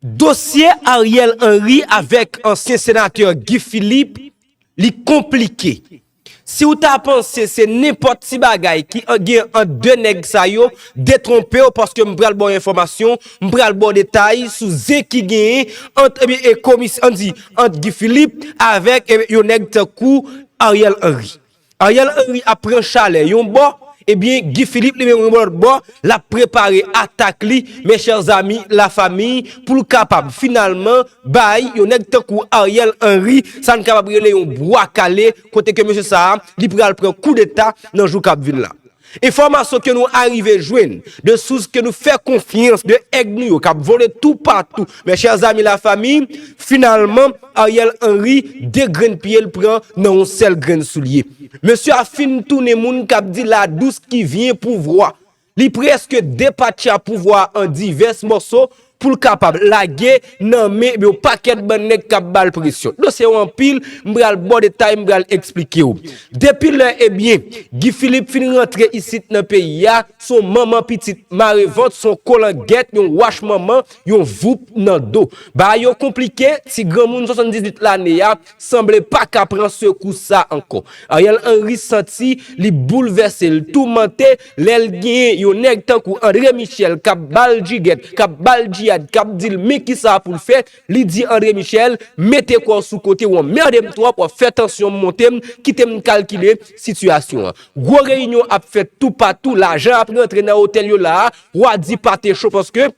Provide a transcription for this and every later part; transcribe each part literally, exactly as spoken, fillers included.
Dosye Ariel Henry avèk ansyen senatè Guy Philippe, li konplike. Si w ta panse se nenpòt ti bagay ki an- gen ant de nèg sa yo, detwonpe w, paske m pral ba w enfòmasyon, m pral ba w detay sou zen ki genyen ant, ebyen, e komis-, ann di, ant Guy Philippe avèk, ebyen, yon nèg tankou Ariel Henry. Ariel Henry ap pran chalè yon bò, ebyen, Guy Philippe li menm yon lòt bò, l ap prepare atak li, mes chers amis, la famille, pou l kapab finalman bay yon nèg tankou Ariel Henry, sa n kapab rele yon bwa kale, kote ke mesye sa a, li pral pran koudeta nan jou k ap vin la. Enfòmasyon ke nou arive jwenn de sous ke nou fè konfyans, de èg nou yo k ap vole toupatou, mes chers amis, la famille, finalman, Ariel Henry, de grenn pye l pran nan yon sèl grenn soulye. Mesye a fin tounen moun k ap di la douce qui vient pouvwa. Li prèske depatcha pouvwa an divès mòso pou l kapab lage nan men yon pakèt bann nèg k ap ba l presyon. Dosye yo anpil, m pral ba w detay, m pral eksplike w. Depi lè, ebyen, Guy Philippe fin rantre isit nan peyi a, s on manman pitit marevant, s on kolangèt, yon wach manman, yon voup nan do. Bagay yo konplike, ti granmoun swasanndizuit lane a, sanble pa ka pran sekou sa ankò. Ariel Henry santi li boulvèse, l toumante, lè l genyen yon nèg tankou André Michel k ap ba l jigèt, k ap ba l jiyad, k ap di l men kisa pou l fè, li di André Michel, mete kò w sou kote w, anmède m twòp, w ap fè tansyon m monte m, kite m kalkile sitiyasyon an. Gwo reyinyon ap fèt toupatou, lajan ap rantre nan otèl yo la a, w a di pa te cho paske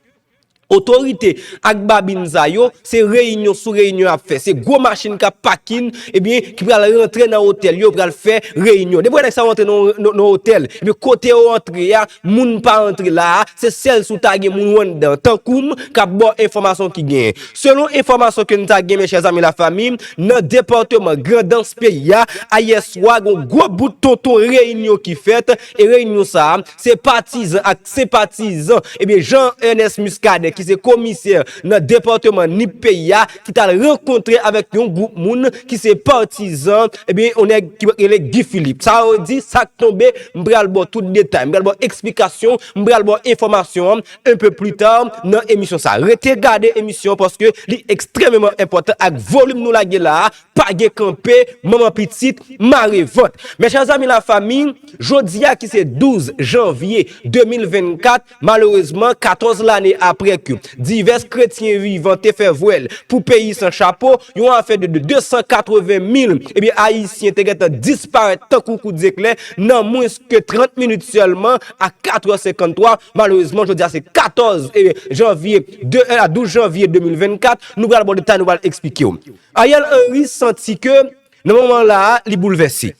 otorite ak babin sa yo, se reyinyon sou reyinyon y ap fè. Se gwo machin k ap pakin, ebyen, ki pral rantre nan otèl yo, pral fè reyinyon. Depi w wè nèg sa yo rantre nan, nan, nan otèl, ebyen, kote yo antre a, moun pa antre la a, se sèl si w ta gen moun ou anndan, tankou m, k ap ba w enfòmasyon ki genyen. Selon enfòmasyon ke n ta gen, mes chers amis, la famille, nan depatman Grandans peyi a, ayè swa, gen yon gwo bout tonton reyinyon ki fèt, e reyinyon sa a, se patizan ak senpatizan, ebyen, Jean Ernest Muscadin, ki se komisè nan depatman Nip peyi a, ki t al rankontre avèk yon gwoup moun ki se patizan, ebyen, yon nèg ki rele Guy Philippe. Sa yo di, sa k tonbe, m pral ba w tout detay, m pral ba w eksplikasyon, m pral ba w enfòmasyon an un peu plus tard nan emisyon sa. Rete gade emisyon paske li ekstrèmeman enpòtan ak volim nou lage la a, pa gen kanpe, manman pitit, marevant. Mes chers amis, la famille, jodi a ki se douz janvye de mil vennkat, malerezman, katòz lane apre ke divès kretyen vivan te fè vwèl pou peyi san chapo, yon afè de, de de san katreven mil, ebyen, Ayisyen te gentan disparèt tankou kout zeklè nan mwens ke trant minit sèlman, a kat è senkanntwa, malerezman, jodi a se katòz, ebyen, janvye, de, a douz janvye de mil vennkat, nou pral ba w detay, nou pral eksplike w. Ariel Henry santi ke nan moman la a, li boulvèse.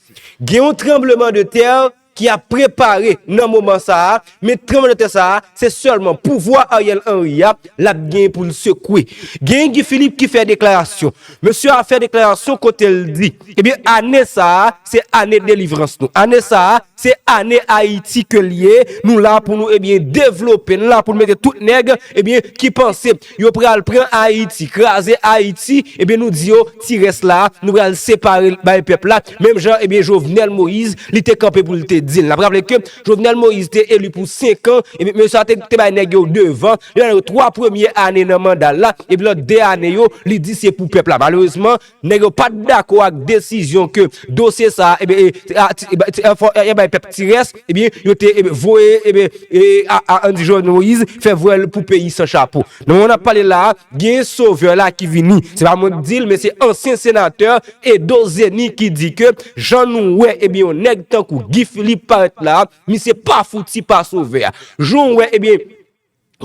Gen yon tranbleman de tè ki ap prepare nan moman sa a, men tranbleman de tè sa a, se sèlman pouvwa Ariel Henry a, l ap gen pou l sekwe. Gen Guy Philippe ki fè deklarasyon. Mesye a fè deklarasyon kote l di, ebyen, ane sa a, se ane delivrans nou. Ane sa a, se ane Ayiti ke l ye. Nou la pou nou, ebyen, devlope. Nou la pou nou mete tout nèg, ebyen, ki panse yo pral pran Ayiti, kraze Ayiti, ebyen, nou di yo, ti rès la, nou pral separe l bay pèp la. Menm jan, ebyen, Jovenel Moïse, li te kanpe pou l te di l. N ap raple ke Jovenel Moïse te eli pou senk an, ebyen, mesye a te, te bay nèg yo devan, li bay yo twa premye ane nan manda l la, epi lòt de ane yo, li di se pou pèp la. Malerezman, nèg yo pa t dakò ak desizyon ke dosye sa a, ebyen, e, a, ti, e, ba, ti, e, fò, e, e bay pèp ti rès, ebyen, yo te, ebyen, voye, ebyen, e, a, a, ann di Jovenel Moïse fè vwèl pou peyi san chapo. Nan moman n ap pale la a, gen sovè la ki vini. Se pa mwen k di l, men se ansyen senatè Edo Zeni ki di ke jan nou wè, ebyen, yon nèg tankou Guy Philippe parèt la a, misye pa fouti pa sovè a. Jan w wè, ebyen,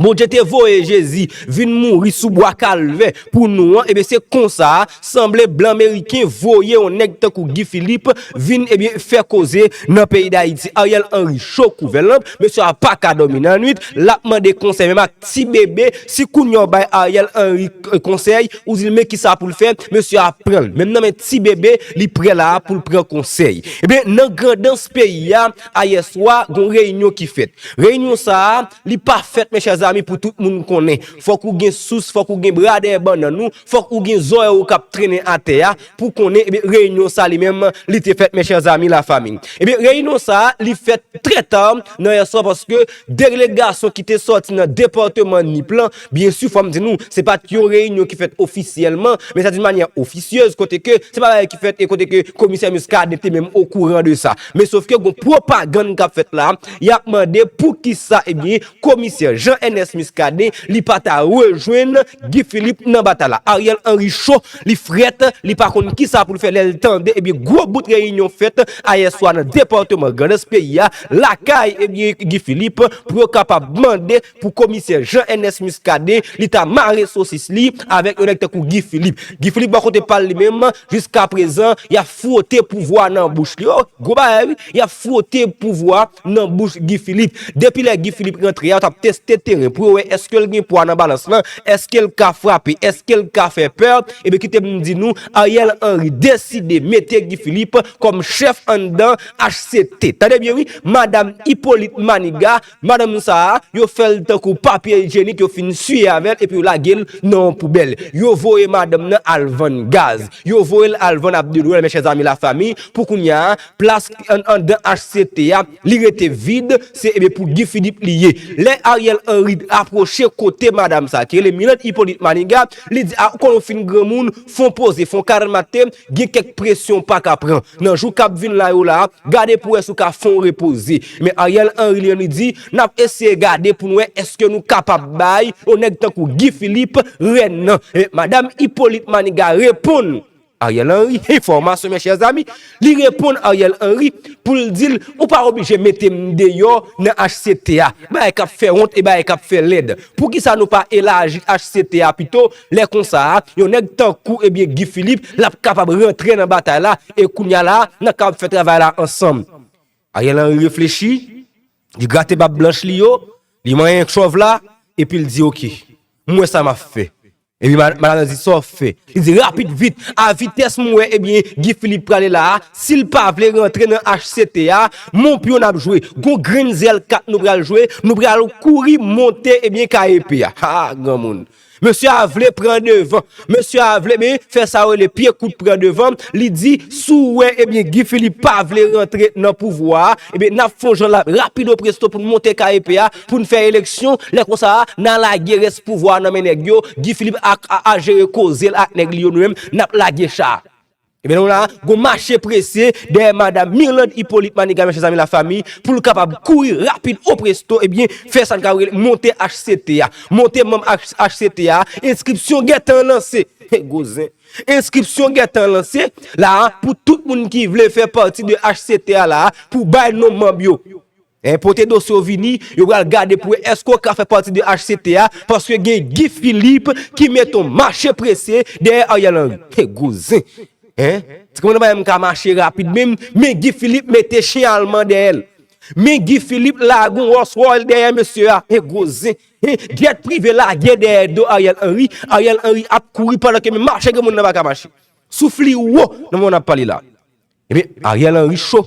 Bondye te voye Jezi vin mouri sou bwa Kalvè pou nou an, ebyen, se konsa a, sanble blan meriken voye yon nèg tankou Guy Philippe vin, ebyen, fè koze nan peyi Dayiti. Ariel Henry cho kou vè lanp, mesye a pa ka dòmi nan nwit, l ap mande konsèy menm ak ti bebe, si kounye a w bay Ariel Henry, eh, konsèy, ou di l men kisa pou l fè, mesye a pran l. Menm nan men ti bebe, li prè la a pou l pran konsèy. Ebyen, nan Grandans peyi a, ayè swa, gon reyinyon ki fèt. Reyinyon sa a, li pa fèt, mes chers zami, pou tout moun konnen. Fòk ou gen sous, fòk ou gen bra dèyè bannann ou, fòk ou gen zòrèy ou k ap trennen atè a, pou konnen, ebyen, reyinyon sa li menm, li te fèt, mes chers amis, la famille. Ebyen, reyinyon sa a, li fèt trè ta nan yè swa, paske delegasyon ki te sòti nan depatman Nip lan, byen si, fò m di nou, se pa t yon reyinyon ki fèt ofisyèlman, men sa d'une manière officieuse, kote ke se pa bagay ki fèt e kote ke komisè Muscadin te menm okouran de sa. Men sof ke gon pwopagann k ap fèt la, y ap mande poukisa, ebyen, komisè Jean Ernest Muscadin, li pa ta rejwenn Guy Philippe nan batay la. Ariel Henry cho, li frèt, li pa konn kisa pou l fè lè l tande, ebyen, gwo bout reyinyon fèt ayè swa nan depatman Grandans peyi a, lakay, ebyen, Guy Philippe, pou yo kapab mande pou komisè Jean Ernest Muscadin, li ta mare sosis li avèk yon nèg tankou Guy Philippe. Guy Philippe, bò kote pa l li menm, jiska prezan, y ap fwote pouvwa nan bouch li. Oh, gwo bagay, wi. Y ap fwote pouvwa nan bouch Guy Philippe. Depi lè Guy Philippe rantre a, yo t ap teste teren pou yo wè èske l gen pwa nan balans lan, èske l ka frape, èske l ka fè pè. Ebyen, kite m di nou, Ariel Henry deside mete Guy Philippe kòm chèf anndan H C T. Tande byen, wi, madanm Hippolyte Maniga, madanm sa a, yo fè l tankou papye ijyenik, yo fin siye avè l, epi yo lage l nan yon poubèl. Yo voye madanm nan al vann gaz. Yo voye l al vann ap delwe l, mes chers amis, la famille, pou kounye a, plas an-, anndan H C T a, li rete vid, se, ebyen, pou Guy Philippe li ye. Lè Ariel Henry apwoche kote madanm sa, ki rele Mirlande Hippolyte Maniga, li di, a, ou konnen w fin granmoun, fè w poze, fè w kalmate, gen kèk presyon w pa ka pran. Nan jou k ap vin la yo la, gade pou wè si w ka fè w repoze. Men Ariel Henry li menm li di, n ap eseye gade pou n wè èske nou kapab bay yon nèg tankou Guy Philippe rèn nan. E madanm Hippolyte Maniga reponn Ariel Henry, enfòmasyon, mes chers amis, li reponn Ariel Henry pou l di l, ou pa oblije mete m deyò nan H C T a. Bagay k ap fè wont e bagay k ap fè lèd. Poukisa nou pa elaji H C T a pito? Lè konsa a, yon nèg tankou, ebyen, Guy Philippe, l ap kapab rantre nan batay la, e kounye a la, n ap kapab fè travay la ansanm. Ariel Henry reflechi, li grate bab blanch li yo, li manyen chòv la, epi l di, oke, m wè sa m ap fè. Epi ma-, madanm nan di, sa w fè? Li di, rapid vit, a vitès m wè, ebyen, Guy Philippe prale la a, si l pa vle rantre nan H C T a, mon pyon n ap jwe. Gon grenn zèl kat nou pral jwe, nou pral kouri monte, ebyen, K E P a. Ha, granmoun. Mesye a vle pran devan. Mesye a vle, men, fè sa yo rele pye kout pran devan. Li di, si w wè, ebyen, Guy Philippe pa vle rantre nan pouvwa a, ebyen, n ap fè yon jan la rapido presto pou n monte K E P a, pou n fè eleksyon. Lè konsa a, n a lage rès pouvwa a nan men nèg yo. Guy Philippe a, a, a jere koze l ak nèg li yo, nou menm, n ap lage cha a. Ebyen, nou la, gon mache prese dèyè madanm Mirlande Hippolyte Maniga, mes chers amis, la famille, pou l kapab kouri rapid o presto, ebyen, fè sa n ka rele monte H C T a. Monte manm H-, H C T a, enskripsyon gentan lanse. Gwo zen. Enskripsyon gentan lanse, la, pou tout moun ki vle fè pati de H C T a la, pou bay non manm yo. Hein, pote dosye w vini, yo pral gade pou wè èske w ka fè pati de H C T a, paske gen Guy Philippe ki mete yon mache prese dèyè Ariel Henry. He, gwo zen. Hein? Ti kòmandan pa menm ka mache rapid menm, men Guy Philippe mete chen alman dèyè l. Men Guy Philippe lage yon Rolls Royce dèyè mesye a. He, gwo zen. He, jet prive lage dèyè do Ariel Henry. Ariel Henry ap kouri pandan ke men mache granmoun nan pa ka mache. Souf li wo nan moman n ap pale la. Ebyen, Ariel Henry cho.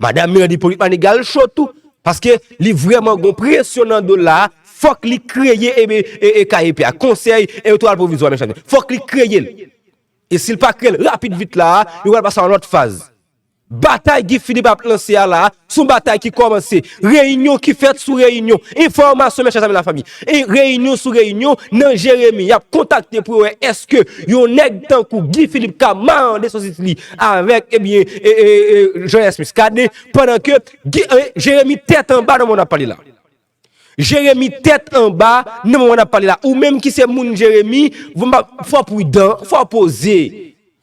Madanm Mirlande Hippolyte Maniga cho tou, paske li vrèman gon presyon nan do l la, fòk li kreye, ebyen, e, e, K E P a, Konsèy Elektoral Pwovizwa, mes chers amis. Fòk li kreye l. E si l pa kreye l rapid vit la, yo pral pase a yon lòt faz. Batay Guy Philippe ap lanse a la, se yon batay ki kòmanse. Reyinyon ki fèt sou reyinyon. Enfòmasyon, mes chers amis, la famille. E reyinyon sou reyinyon, nan Jeremi, y ap kontakte pou yo wè èske yon nèg tankou Guy Philippe ka marande sosis li avèk, ebyen, e, e, e, Jean Ernest Muscadin, pandan ke Guy, e, Jeremi tèt anba nan moman n ap pale la. Jeremi tèt anba nan moman n ap pale la. Ou menm ki se moun Jeremi, fò pridan, fò poze.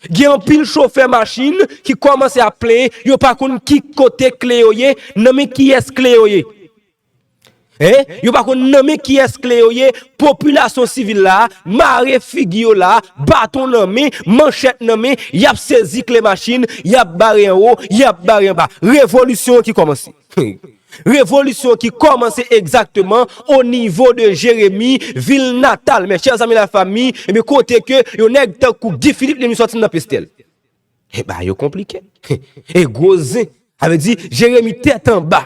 Gen anpil chofè machin ki kòmanse ap plenyen, yo pa konn ki kote kle yo ye, nan men kiyès kle yo ye. Hein? Yo pa konn nan men kiyès kle yo ye, popilasyon sivil la, mare figi yo la, baton nan men, manchèt nan men, y ap sezi kle machin, y ap bare anwo, y ap bare anba. Revolisyon ki kòmanse. Revolisyon ki kòmanse egzakteman o nivo de Jeremi, vil natal. Mes chers amis, la famille, ebyen, kote ke yon nèg tankou Guy Philippe, li sòti nan Pestèl. E bagay yo konplike. E gwo zen. Sa vle di, Jeremi tèt anba.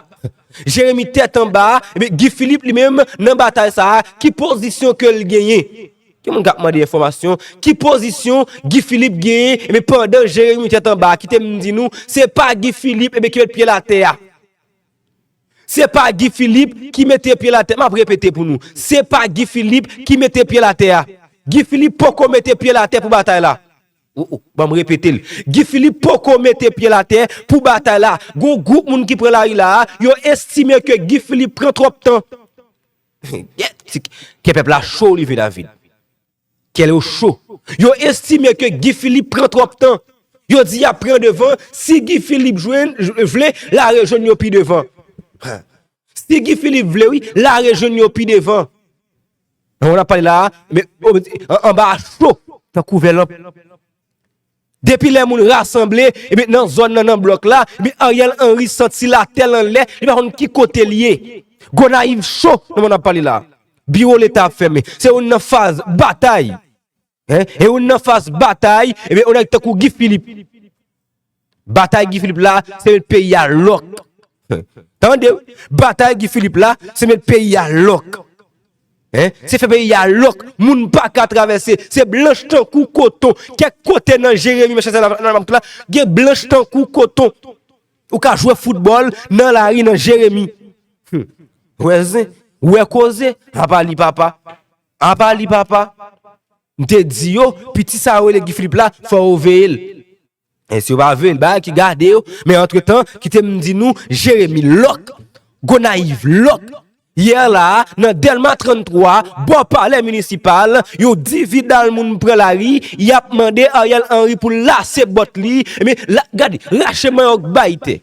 Jeremi tèt anba, ebyen Guy Philippe li menm nan batay sa a, ki pozisyon ke l genyen? Gen moun k ap mande enfòmasyon, ki pozisyon Guy Philippe genyen, ebyen pandan Jeremi tèt anba, kite m di nou, se pa Guy Philippe, ebyen ki met pye l atè a. Se pa Guy Philippe ki mete pye l atè. M ap repete pou nou. Se pa Guy Philippe ki mete pye l atè a. Guy Philippe poko mete pye l atè pou batay la. Ou, ou, ban m repete l. Guy Philippe poko mete pye l atè pou batay la. Gon gwoup moun ki pran lari la a, yo estime ke Guy Philippe pran twòp tan. Kè pèp la cho, Olivier David. Kè yo cho. Yo estime ke Guy Philippe pran twòp tan. Yo di y ap pran devan. Si Guy Philippe jwenn, vle, l a rejwenn yo pi devan. Si Guy Philippe vle, wi, l a rejwenn yo pi devan. Nan moun ap pale la a, men, o, an, anba a cho, tankou vè lanp. Depi lè moun rasanble, ebyen, nan zòn nan, nan blòk la, ebyen, Ariel Henry santi latè l anlè, li pa konn ki kote l ye. Gonayiv cho, nan moun ap pale la. Biwo Leta ap fèmen. Se youn nan faz batay. Hein? E youn nan faz batay, ebyen, yon nèg tankou Guy Philippe. Batay Guy Philippe la, se met peyi a lòk. Tande, wi. Batay Guy Philippe la, se met peyi a lòk. Hein? Se fè peyi a lòk. Moun pa ka travèse. Se blanch tankou koton. Kèk kote nan Jeremi, mèt Chazal, nan, nan, nan, la, gen blanch tankou koton. Ou ka jwe foutbòl nan lari nan Jeremi. Hmm. Wè zen, wè koze. Apa li papa. Apa li papa. M te di yo, piti sa yo rele Guy Philippe la, fò yo veye l. E si yo pa vle l, bagay ki gade yo, men antretan, kite m di nou, Jeremi lòk, Gonayiv lòk. Yè la a, nan Dèlma tranntwa, bò palè minisipal, yon dividal moun pran lari, y ap mande Ariel Henry pou l lase bòt li. Men, la, gade, rache manyòk bay tè.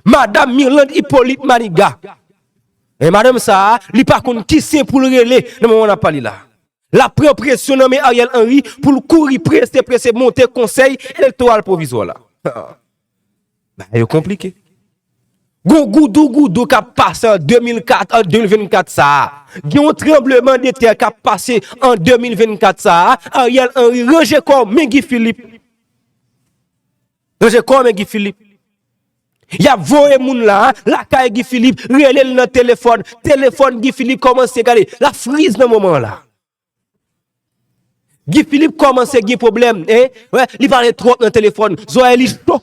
Madanm Mirlande Hyppolite Manigat. E madanm sa a, li pa konn ki sen pou l rele nan moman n ap pale la. L ap pran presyon nan men Ariel Henry pou l kouri prese, prese monte konsèy elektoral pwovizwa la. Bagay yo konplike. Gon goudougoudou k ap pase an de mil kat, an de mil vennkat sa a. Gen yon tranblemanntè k ap pase an de mil vennkat sa a. Ariel Henry ranje kò w men Guy Philippe. Ranje kò w men Guy Philippe. Y ap voye moun la, lakay Guy Philippe, rele l nan telefòn. Telefòn Guy Philippe kòmanse gade, l ap friz nan moman an la. Guy Philippe kòmanse gen pwoblèm, hein? Wè, li pale twòp nan telefòn. Zòrèy li cho.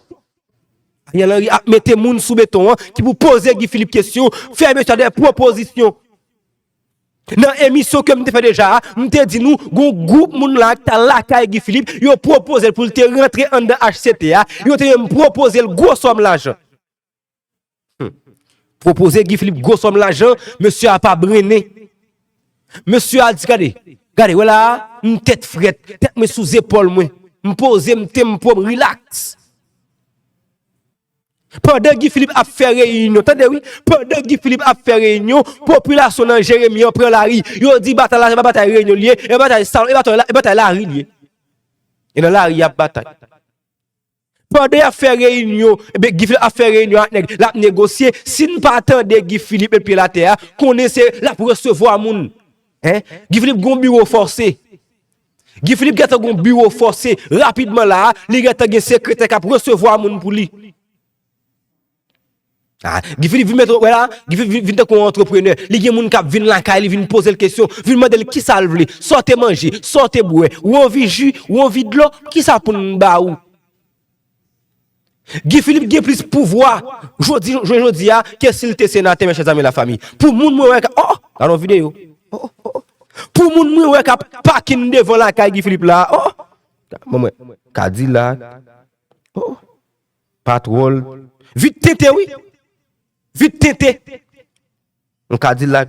Ariel Henry ap mete moun sou beton an ki pou poze Guy Philippe kesyon, fè mesye a de pwopozisyon. Nan emisyon ke m te fè deja a, m te di nou, gon gwoup moun la ki t al lakay Guy Philippe, yo pwopoze l pou l te rantre anndan H C T a, yo te menm pwopoze l gwo sòm lajan. Hmm. Pwopoze Guy Philippe gwo sòm lajan, mesye a pa brennen. Mesye a di, gade, gade, wè la a, m tèt frèt, tèt mwen sou zepòl mwen, m poze m, m tande m pwòp, rilaks. Pandan Guy Philippe ap fè reyinyon, tande wi, pandan Guy Philippe ap fè reyinyon, popilasyon nan Jeremi an pran lari. Yo di batay la, se pa batay reyinyon li ye, e batay salon, e batay la, e batay lari li ye. E nan lari y ap batay. Pandan y ap fè reyinyon, ebyen, Guy Philippe ap fè reyinyon ak nèg, l ap negosye. Si n pa tande Guy Philippe met pye l atè a, konnen se l ap resevwa moun. Hein? Guy Philippe gon biwo fòse. Guy Philippe gentan gon biwo fòse. Rapidman la a, li gentan gen sekretè k ap resevwa moun pou li. Ah, Guy Philippe vin mete, wè la, Guy Philippe vin, vin tankou yon antreprenè. Li gen moun k ap vin lakay li, vin poze l kesyon, vin mande l kisa l vle, sa w te manje, sa w te bwè, ou anvi ji, ou anvi dlo, kisa pou n ba ou? Guy Philippe gen plis pouvwa jodi, jodi, jodi a ke si l te senatè, mes chers amis, la famille. Pou moun mwen wè ka, oh, gade yon videyo. Oh, oh, oh. Pou moun mwen wè ka pakin devan lakay Guy Philippe la, oh. Ban mwen, Kadilak. Oh. Patwòl. Vit tente, wi. Vit tente. Yon Kadilak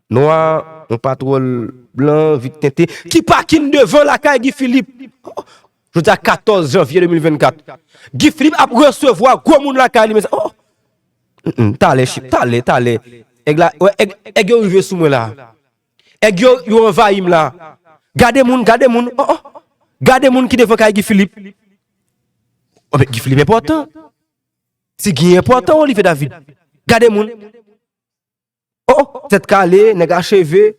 nwa, yon patwòl blan, vit tente. Ki pakin devan lakay Guy Philippe. Oh, jodi a katòz janvye de mil vennkat. Guy Philippe ap resevwa gwo moun lakay li, men sa, oh. Mm, mm, talè, chip, talè, talè. Èg la, wè, èg, èg yo rive sou mwen la. Èg yo, yo anvayi m la. Gade moun, gade moun, oh, oh. Gade moun ki devan kay Guy Philippe. Oh, men Guy Philippe enpòtan. Ti Guy enpòtan, Olivier David. Gade moun. Oh, tèt kale, nèg a cheve.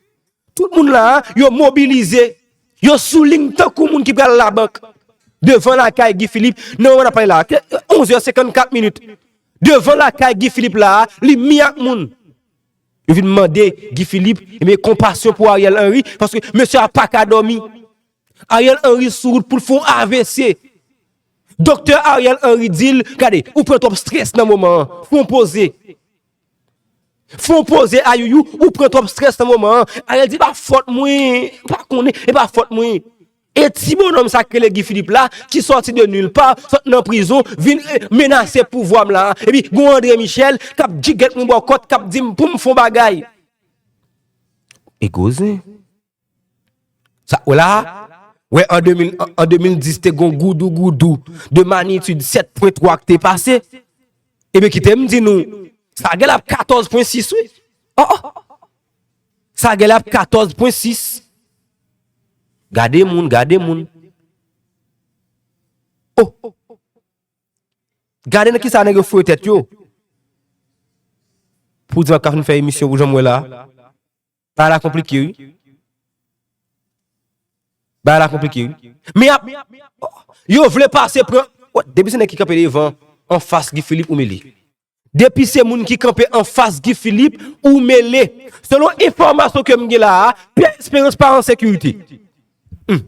Tout moun la, yo mobilize. Yo sou liy tankou moun ki pral labank. Devan lakay Guy Philippe. Nan moman n ap pale la, onz è senkannkat minit. Devan lakay Guy Philippe la, li mi ak moun. Yo vin mande Guy Philippe, ebyen, konpasyon pou Ariel Henry, paske mesye a pa ka dòmi. Ariel Henry sou wout pou l fè yon A V C. Doktè Ariel Henry di l, gade, ou pran twòp strès nan moman an. Fè yon poze. Fè yon poze, Ayouyou, ou pran twòp strès nan moman an. Ariel di, e pa fòt mwen, pa konnen, e pa fòt mwen. E ti bonòm sa k rele Guy Philippe la, ki sòti de nil pa, sot nan prizon, vin, eh, menase pouvwa m la. Epi, gon André Michel, k ap jigèt mwen bò kòt, k ap di m pou m fè yon bagay. E gwo zen. Sa, w wè la, w wè an de mil, an, an de mil dis, te gon goudou goudou de magnitude sèt pwen twa k te pase. Ebyen, kite m di nou, sa genlè ap katòz pwen sis, wi. Oh, oh. Sa genlè ap katòz pwen sis. Gade moun, gade moun. Oh. Gade nan kisa nèg yo foure tèt yo. Pou di m ap ka fin fè emisyon pou jan m wè la. Bagay la konplike, wi. Bagay la konplike, wi. Men ap, yo vle pase pran, depi se nèg ki kanpe devan, anfas Guy Philippe ou mele. Depi se moun ki kanpe anfas Guy Philippe ou mele. Selon enfòmasyon ke m gen la a, Pierre Espérance pa an sekirite. Hmm.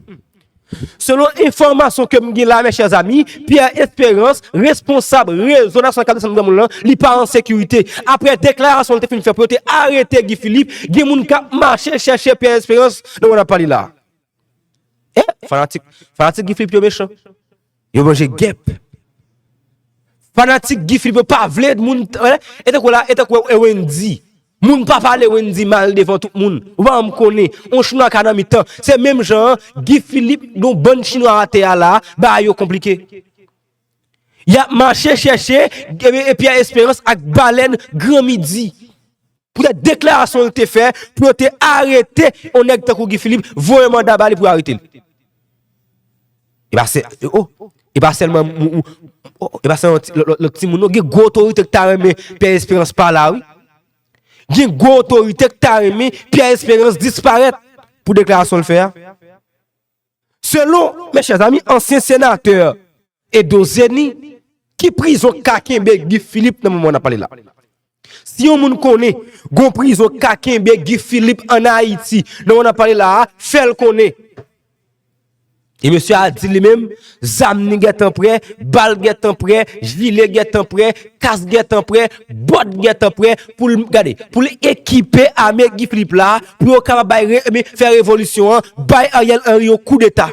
Selon enfòmasyon ke m gen la, mes chers amis, Pierre Espérance, responsab Rezo Nasyonal Kab Desann Granmoun lan, li pa an sekirite. Apre deklarasyon li te fin fè pou yo te arete Guy Philippe, gen moun k ap mache chèche Pierre Espérance nan moman n ap pale la. Eh, fanatik, fanatik Guy Philippe yo mechan. Yo manje gèp. Fanatik Guy Philippe yo pa vle moun, eh, e tankou la, e tankou e Wendy. Moun pa pale Wendy mal devan tout moun. Ou pa janm konnen. On chinwa ka nan mitan. Se menm jan an, Guy Philippe, gon bann chinwa atè a la, bagay yo konplike. Y ap mache chèche, e, e Pierre Espérance ak balèn Gran Midi. Poutèt deklarasyon li te fè, pou yo te arete on nèg tankou Guy Philippe, voye manda ba li pou yo arete l. E pa sè, oh, e pa sèlman, oh, e pa sèlman ti, lòt, lòt, lòt timoun, non, gen gwo otorite ki ta renmen Pierre Espérance pa la, wi. Gen gwo otorite ki ta renmen Pierre Espérance disparèt pou deklarasyon l fè a. Selon, mes chers amis, ansyen senatè Edo Zeni, ki prizon k ka kenbe Guy Philippe nan moman n ap pale la? Si yon moun konnen gon prizon k ka kenbe Guy Philippe ann Ayiti, nan moman n ap pale la a, fè l konnen. E mesye a di li menm, zam ni gentan prè, bal gentan prè, jile gentan prè, kas gentan prè, bòt gentan prè, pou l, gade, pou l ekipe ame Guy Philippe la, pou yo kapab bay re-, men, fè revolisyon an, bay Ariel Henry yon koudeta.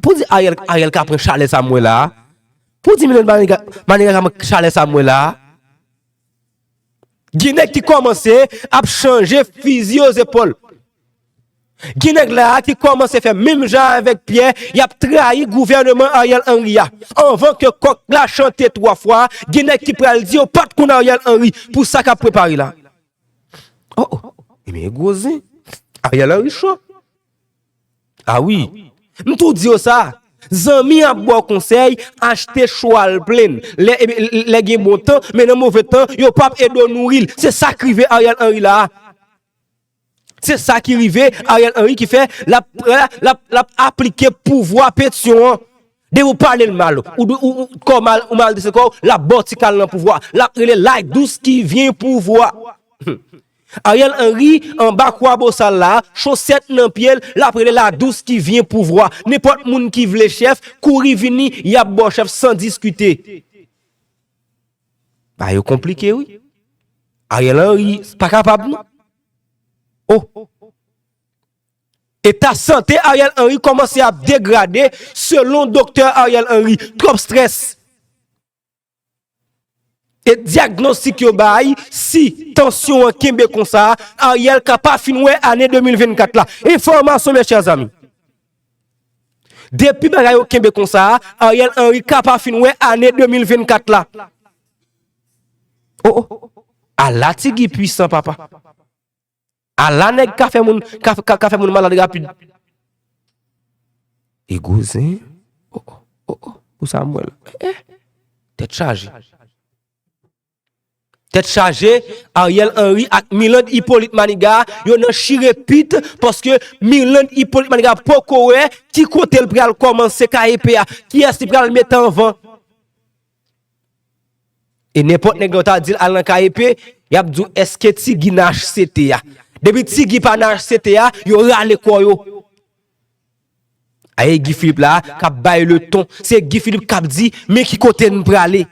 Pou di Ariel, Ariel ka pran chalè sa m wè la a? Pou di Milan Maniga, Maniga ka pran chalè sa m wè la a? Gen nèg ki kòmanse ap chanje fizi o zepòl. Gen nèg la a ki kòmanse fè menm jan avèk Pyè, y ap trayi gouvèneman Ariel Henry a. Anvan ke kòk la chante twa fwa, gen nèg ki pral di yo pa t konn Ariel Henry pou sa k ap prepare la. Oh, oh, oh. Ebyen, gwo zen. Ariel Henry cho. A wi. M tou di yo sa. Zanmi ap ba w konsèy, achte chwal plenn. Lè, lè gen bon tan, men nan move tan, yo p ap ede w nouri l. Se sa k rive Ariel Henry la a. Se sa ki rive Ariel Henry ki fè l ap, l ap, l ap aplike pouvwa Petyon an. Depi w pale l mal, ou, ou, ou, kò mal, ou mal dese kò w, l ap ba w ti kal nan pouvwa. L ap rele la dous ki vyen pouvwa. Ariel Henry anba kwabosal la, chosèt nan pye l, l ap rele la dous ki vyen pouvwa. Nenpòt moun ki vle chèf, kouri vini, y ap ba w chèf san diskite. Bagay yo konplike, wi. Ariel Henry pa kapab, non. Oh. Eta sante Ariel Henry kòmanse ap degrade, selon doktè Ariel Henry. Twòp strès. E dyagnostik yo bay, si tansyon an kenbe konsa, Ariel ka pa fin wè ane de mil vennkat la. Enfòmasyon, mes chers amis. Depi bagay yo kenbe konsa, Ariel Henry ka pa fin wè ane de mil vennkat la. Oh, oh. Ala ti Guy pwisan, papa. Ala nèg ka fè moun, ka, ka, ka fè moun malad rapid. E gwo zen. Oh, oh, oh, oh. Pou sa m wè la. Eh, tèt chaje. Tèt chaje, Ariel Henry ak Mirlande Hyppolite Maniga, yo nan chire pit, paske Mirlande Hyppolite Maniga poko wè ki kote l pral kòmanse ka epe a, kiyès li pral mete anvan. E nenpòt nèg la w ta di l al nan K E P, y ap di w èske Ti Guy nan H C T a. Depi Ti Guy pa nan H C T a, yo rale kò yo. Aye Guy Philippe la k ap bay leton. Se Guy Philippe k ap di men ki kote n prale.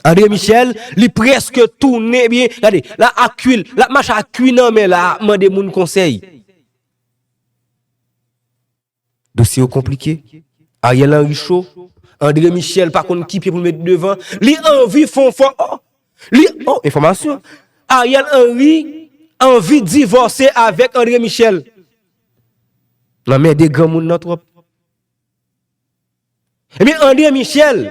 André Michel, li prèske tounen, ebyen, gade, la ak kwi l, l ap mache ak kwi nan men la, ap mande moun konsèy. Dosye yo konplike. Ariel Henry cho. André Michel pa konn ki pye pou l met devan. Li anvi fè yon fò. Oh! Li, oh, enfòmasyon. Ariel Henry anvi divòse avèk André Michel. L anmède granmoun nan twòp. Ebyen, André Michel,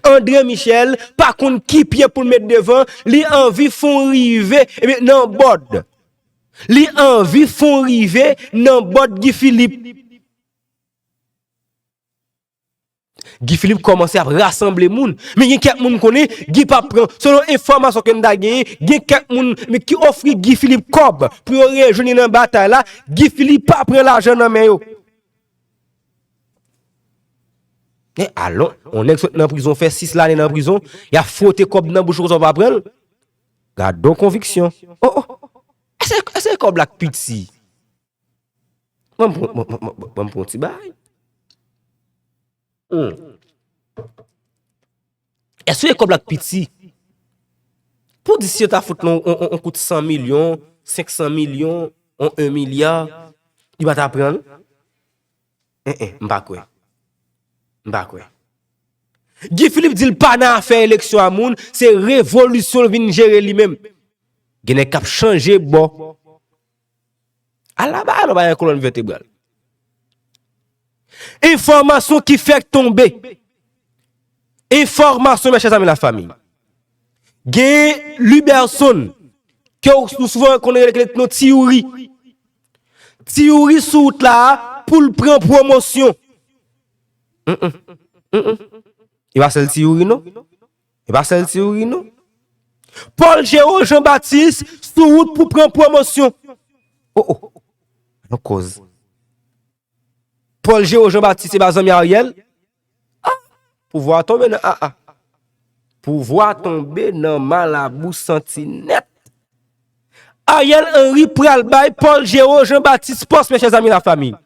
André Michel pa konn ki pye pou l met devan, li anvi fè yon rive, ebyen, nan bòd. Li anvi fè yon rive nan bòd Guy Philippe. Guy Philippe kòmanse ap rasanble moun. Men gen kèk moun konnen, Guy p ap pran. Selon enfòmasyon ke n ta genyen, gen kèk moun men ki ofri Guy Philippe kòb pou yo rejwenn li nan batay la. Guy Philippe pa pran lajan nan men yo. Men alon, yon nèg sot nan prizon, fè sis lane nan prizon, y ap fwote kòb nan bouch ou konsa w pa pran l. Gadon konviksyon. Oh, oh. Èske, èske kòb la k piti? Ban m pran, ban, ban, ban, ban m pran yon ti bagay. Hmm. Èske kòb la k piti? Pou di si yo ta fout nou on, on, on kout san milyon, senk san milyon, on, en milya, li pa ta pran l? En, en, m pa kwè. M pa kwè. Guy Philippe di l pa nan afè eleksyon a moun, se revolisyon l vin jere li menm. Gen nèg k ap chanje bò. Ala ba, ala ba yon kolòn vètebral. Enfòmasyon ki fèk tonbe. Enfòmasyon, mes chers amis, la famille. Gen Luberson, ke w, nou souvan konn rele non Ti Youri. Ti Youri sou wout la pou l pran pwomosyon. Mm, mm. Mm, mm. E pa sèl Ti Youri, non. E pa sèl Ti Youri, non. Paul Géraud Jean Baptiste sou wout pou pran pwomosyon. Oh, oh. Yon koz. Paul Géraud Jean Baptiste, se pa zanmi Ariel? Ah, pouvwa tonbe nan, ah, ah. Pouvwa tonbe nan malabou santi nèt. Ariel Henry pral bay Paul Géraud Jean Baptiste pòs, mes chers amis, la famille.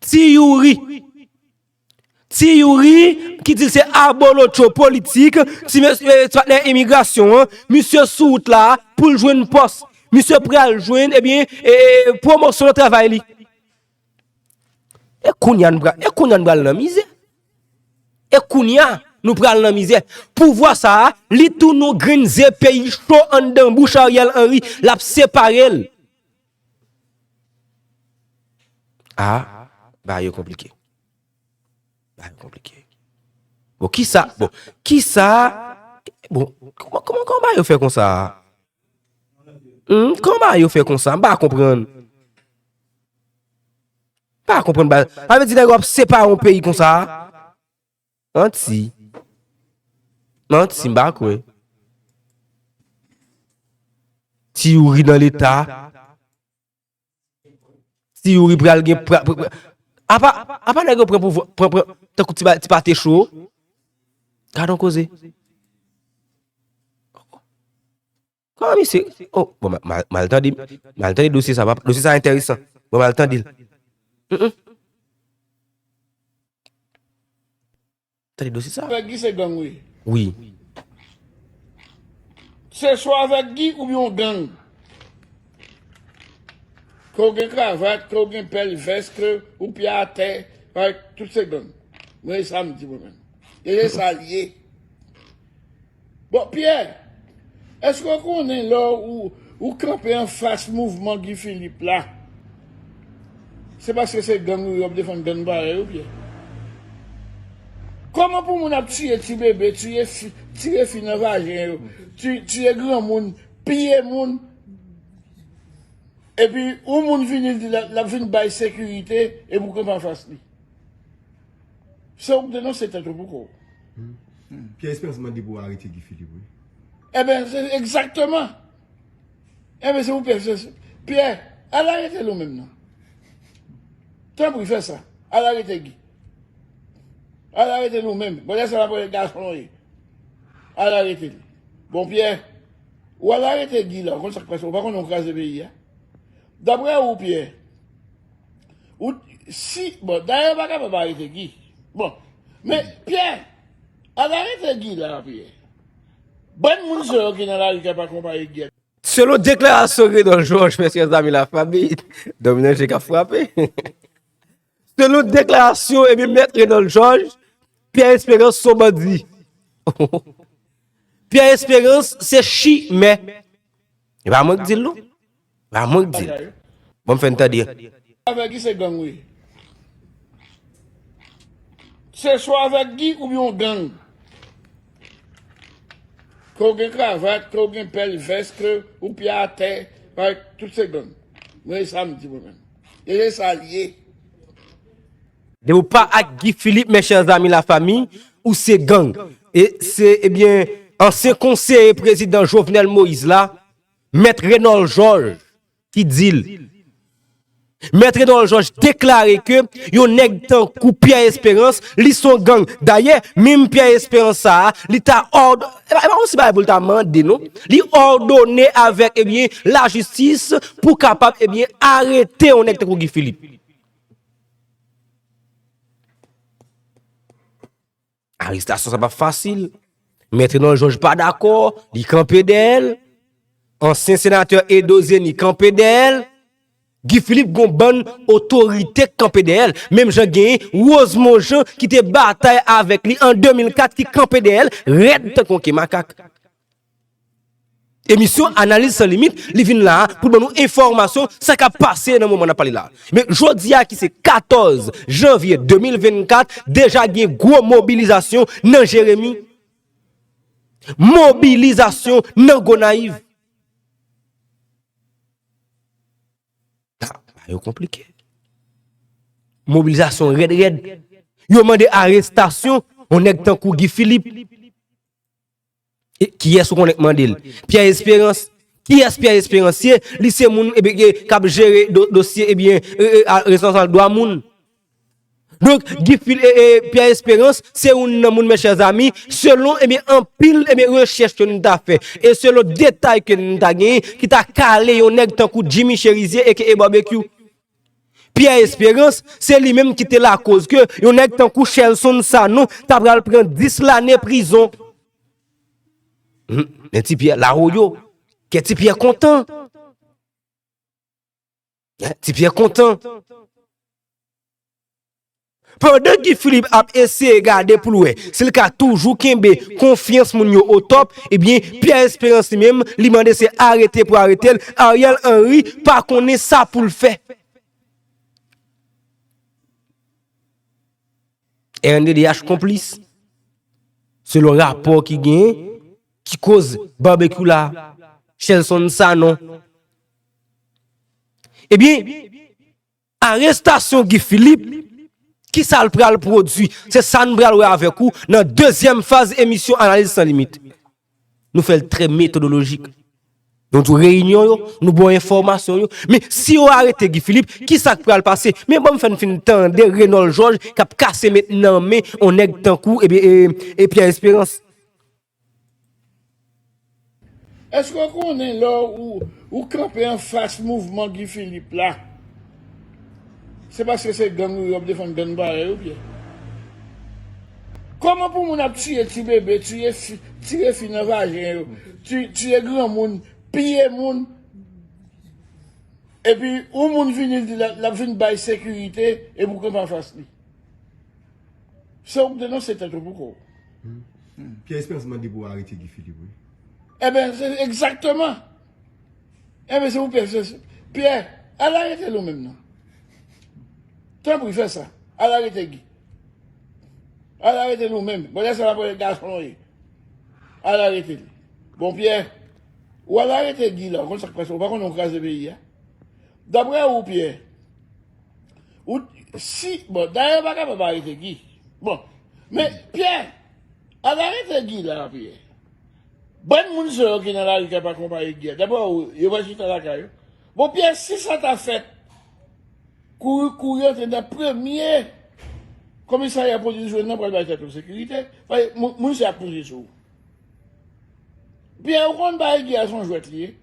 Ti Youri. Ti Youri, ki di l se abolotcho politik, ti mes-, eh, ti patnè imigrasyon an, misye sou wout la pou l jwenn pòs. Misye pral jwenn, ebyen, eh, eh, pwomosyon nan travay li. E kounye a nou pral, e kounye a nou pral nan mizè. E kounye a nou pral nan mizè. Pouvwa sa a, li tounen yon grenn ze peyi cho anndan bouch Ariel Henry, l ap separe l. Ah, bagay yo konplike. Bagay yo konplike. Bon, kisa, bon, kisa, bon, kòman, kòman, kòman bagay yo fè konsa? Hmm, kòman bagay yo fè konsa? M pa konprann. M pa konprann bagay. Sa vle di nèg yo ap separe yon peyi konsa? Manti. Manti, m pa kwè. Ti Youri nan leta. Ti Youri pral gen pra-, pra-, pra-, apa, apa nèg yo pran pouvwa, pran, pran, tankou ti ba-, ti pate cho. Gadon koze. Kòman misye? Oh, bon, ma, ma, mal tande, mal tande dosye sa, papa. Dosye sa enteresan. Bon, mal tande l. Mm, mm. Tande dosye sa. Avèk Guy se gang wi. Wi. Se swa avèk Guy oubyen yon gang. Ke w gen kravat, ke w gen pèl vès, ke ou pye atè, tout se gang. Mwen, e sa m di mwen menm. E se sa l ye. Bon, Pyè, èske w konnen lè w, ou kanpe anfas mouvman Guy Philippe la, se paske se gang ou ye, w ap defann gang parèy ou, Pyè? Kòman pou moun ap tiye ti bebe, tiye fi, tire fi nan vajen yo, ti-, tiye granmoun, piye moun, epi yon moun vini, l di l ap, l ap vin bay sekirite, epi w kanpe anfas li? Se ou k denonse tèt ou pou kò w. Hmm. Pierre Espérance mande pou arete Guy Philippe, wi. Eben, se egzakteman. Eben, se pou Pierre, se, se, Pierre, al arete l ou menm non. Tanpri, fè sa. Al arete Guy. Al arete l ou menm. Bon, lè sa w ap wè gason w ye. Al arete l. Bon, Pyè, ou al arete Guy la, ou konn sa k pase, ou pa konnen ou kraze peyi a. Daprè ou, Pyè, ou, si, bon, dayè, yo pa kapab arete Guy. Bon, men, Pyè, al arete Guy la, Pyè. Bann moun sa yo ki nan lari k ap akonpaye Guy a. Selon deklarasyon Renold Georges, mesye, zanmi, lafanmi, Dominique k ap frape. Selon deklarasyon, ebyen, Mèt Renold Georges, Pierre Espérance se yon bandi. Pierre Espérance se chimè. E pa mwen k di l, non. E pa mwen k di l. Bon, m fè n tande. Avèk ki se gang, wi. Se swa avèk Guy oubyen yon gang. Ke w gen kravat, ke w gen pèl vès, ke ou pye atè, bay, tout se gang. Mwen, e sa m di mwen menm. E se sa l ye. Depi w pa ak Guy Philippe, mes chers amis, lafanmi, ou se gang. E se, ebyen, ansyen konseye prezidan Jovenel Moïse la, Mèt Renold Georges, ki di l. Mèt Renold Georges deklare ke yon nèg tankou Pierre Espérance, li se yon gang. Dayè, menm Pierre Espérance sa a, li ta òd-, e pa, e pa yon ti bagay pou l ta mande, non. Li òdone avèk, ebyen, lajistis pou kapab, ebyen, arete yon nèg tankou Guy Philippe. Arestasyon sa p ap fasil. Mèt Renold Georges pa dakò, li kanpe dèyè l. Ansyen senatè Edo Zeni kanpe dèyè l. Guy Philippe gon bann otorite k kanpe dèyè l. Menm jan genyen Rosemond Jean ki te batay avèk li an de mil kat ki kanpe dèyè l, rèd tankou yon ke makak. Emisyon Analiz San Limit, li vin la a pou l ban nou enfòmasyon sa k ap pase nan moman n ap pale la. Men jodi a ki se katòz janvye de mil vennkat, deja gen gwo mobilizasyon nan Jeremi. Mobilizasyon nan Gonayiv. Ah, bagay yo konplike. Mobilizasyon rèd rèd. Yo mande arestasyon yon nèg tankou Guy Philippe. E kiyès ou konnen k mande l? Pierre Espérance. Kiyès Pierre Espérance ye? Li se moun, ebyen, k ap jere do-, dosye, ebyen, e, e, a, responsab dwa moun. Donk, Guy Phil-, e, e, Pierre Espérance, se youn nan moun, mes chers amis, selon, ebyen, anpil, ebyen, rechèch ke nou ta fè, e selon detay ke nou ta genyen, ki ta kale yon nèg tankou Jimmy Chérizier, aka Barbecue. Pierre Espérance, se li menm ki te lakoz ke yon nèg tankou Shelson Sanon ta pral pran dis lane prizon. Hmm, men Ti Pyè, Lawoyo, kè Ti Pyè kontan. Ti Pyè kontan. Pandan Guy Philippe ap eseye gade pou l wè si l ka toujou kenbe konfyans moun yo o top, ebyen, Pierre Espérance li menm, li mande se arete pou arete l. Ariel Henry pa konnen sa pou l fè. R N D D H konplis. Selon rapò ki genyen, ki koz Barbecue la, Shelson Sanon. Ebyen, arestasyon Guy Philippe, kisa l pral pwodui? Se sa n pral wè avèk ou nan dezyèm faz emisyon Analiz San Limit. Nou fè l trè metodolojik. Nou di w reyinyon yo, nou ba w enfòmasyon yo. Men si yo arete Guy Philippe, kisa k pral pase? Men ban m fè n fin tande Renold Georges k ap kase met nan men yon nèg tankou, ebyen, e, e Pierre Espérance. Èske w konnen lè w, ou kanpe anfas mouvman Guy Philippe la, se paske se gang ou ye, w ap defann gang parèy ou byen? Kòman pou moun ap tiye ti bebe, tiye fi, tire fi nan vajen yo, ti-, tiye granmoun, piye moun, epi yon moun vini, l di l ap, l ap vin bay sekirite, epi w kanpe anfas li? Se ou k denonse tèt ou pou kò w. Hmm. Pierre Espérance mande pou arete Guy Philippe, wi. Eben, se egzakteman. Eben, se pou Pierre Espérance. Pierre, al arete l ou menm non. Tanpri, fè sa. Al arete Guy. Al arete l ou menm. Bon, lè sa l ap wè gason w ye. Al arete l. Bon, Pierre, ou al arete Guy la, ou konn sa k pase, ou pa konnen ou kraze peyi a. Daprè ou, Pierre, ou, si, bon, dayè, yo pa kapab arete Guy. Bon, men, Pierre, al arete Guy la, Pierre. Bann moun sa yo ki nan lari k ap akonpaye Guy a, daprè ou, yo pral chita lakay yo? Bon, Pierre, si sa ta fèt, kouri, kouri antre nan premye komisarya polis jwenn nan pral bay tèt ou sekirite, paske moun, moun sa ap poze sou ou. Pyè, ou konn bagay Guy a se yon jwèt li ye.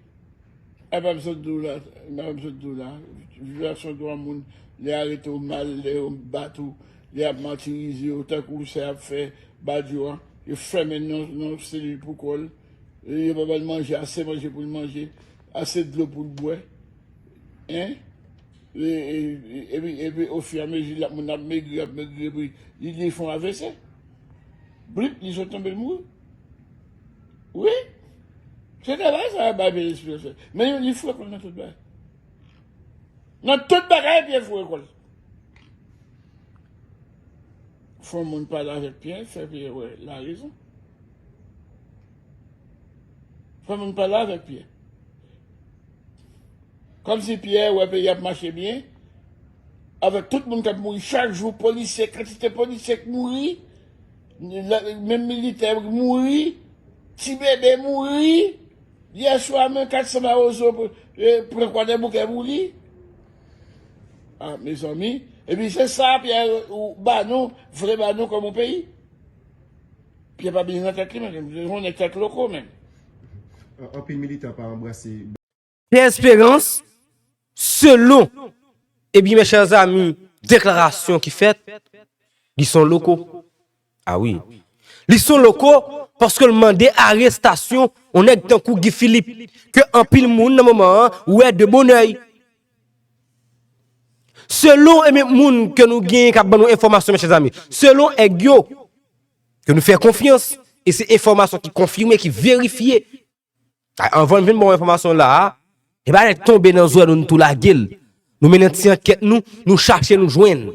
Apa m sot di w la, apa m sot di w la, vyolasyon dwa moun, lè y arete w mal, lè yo bat ou, lè y ap matirize w, tankou sa y ap fè Badio a, yo fèmen l nan nan yon selil pou kò l, yo pa ba l manje, ase manje pou l manje, ase dlo pou l bwè. Hein? E, e, e, epi, epi, ofiramezi, l ap, moun ap megri, ap megri, epi li, li fè yon A V C. Blip, li sot tonbe, l mouri. Wi. Se travay sa, bay Pierre Espérance. Men li, li foure kò l nan tout bagay. Nan tout bagay, Pierre foure kò l. Fò moun pale avèk Pierre, fè Pierre wè larezon. Fò moun pale avèk Pierre. Kòmsi Pyè wè peyi ap mache byen, avèk tout moun k ap mouri chak jou, polisye, kantite polisye k mouri, menm militè mouri, ti bebe mouri. Yèswa, men kat san Mawozo pran Kwadèboukè pou li. Ah, mezanmi. Epi se sa Pyè ba nou, vle ba nou kòm yon peyi. Pyè pa byen nan tèt li, men se yon nèg tèt loko, men. Anpil militan pa anbrase. Pierre Espérance, selon, ebyen, mes chers amis, deklarasyon ki fèt, li se yon loko. A wi. Li se yon loko paske l mande arestasyon yon nèg tankou Guy Philippe, ke anpil moun nan moman an wè de bon èy. Selon ebyen, moun ke nou genyen k ap ban nou enfòmasyon, mes chers amis, selon èg yo, ke nou fè konfyans, e se enfòmasyon ki konfime, ki verifye, Anvan n vin ba w enfòmasyon la a, e pa nèk tonbe nan zòrèy nou, n tou lage l. Nou mennen ti ankèt nou, nou chache, nou jwenn.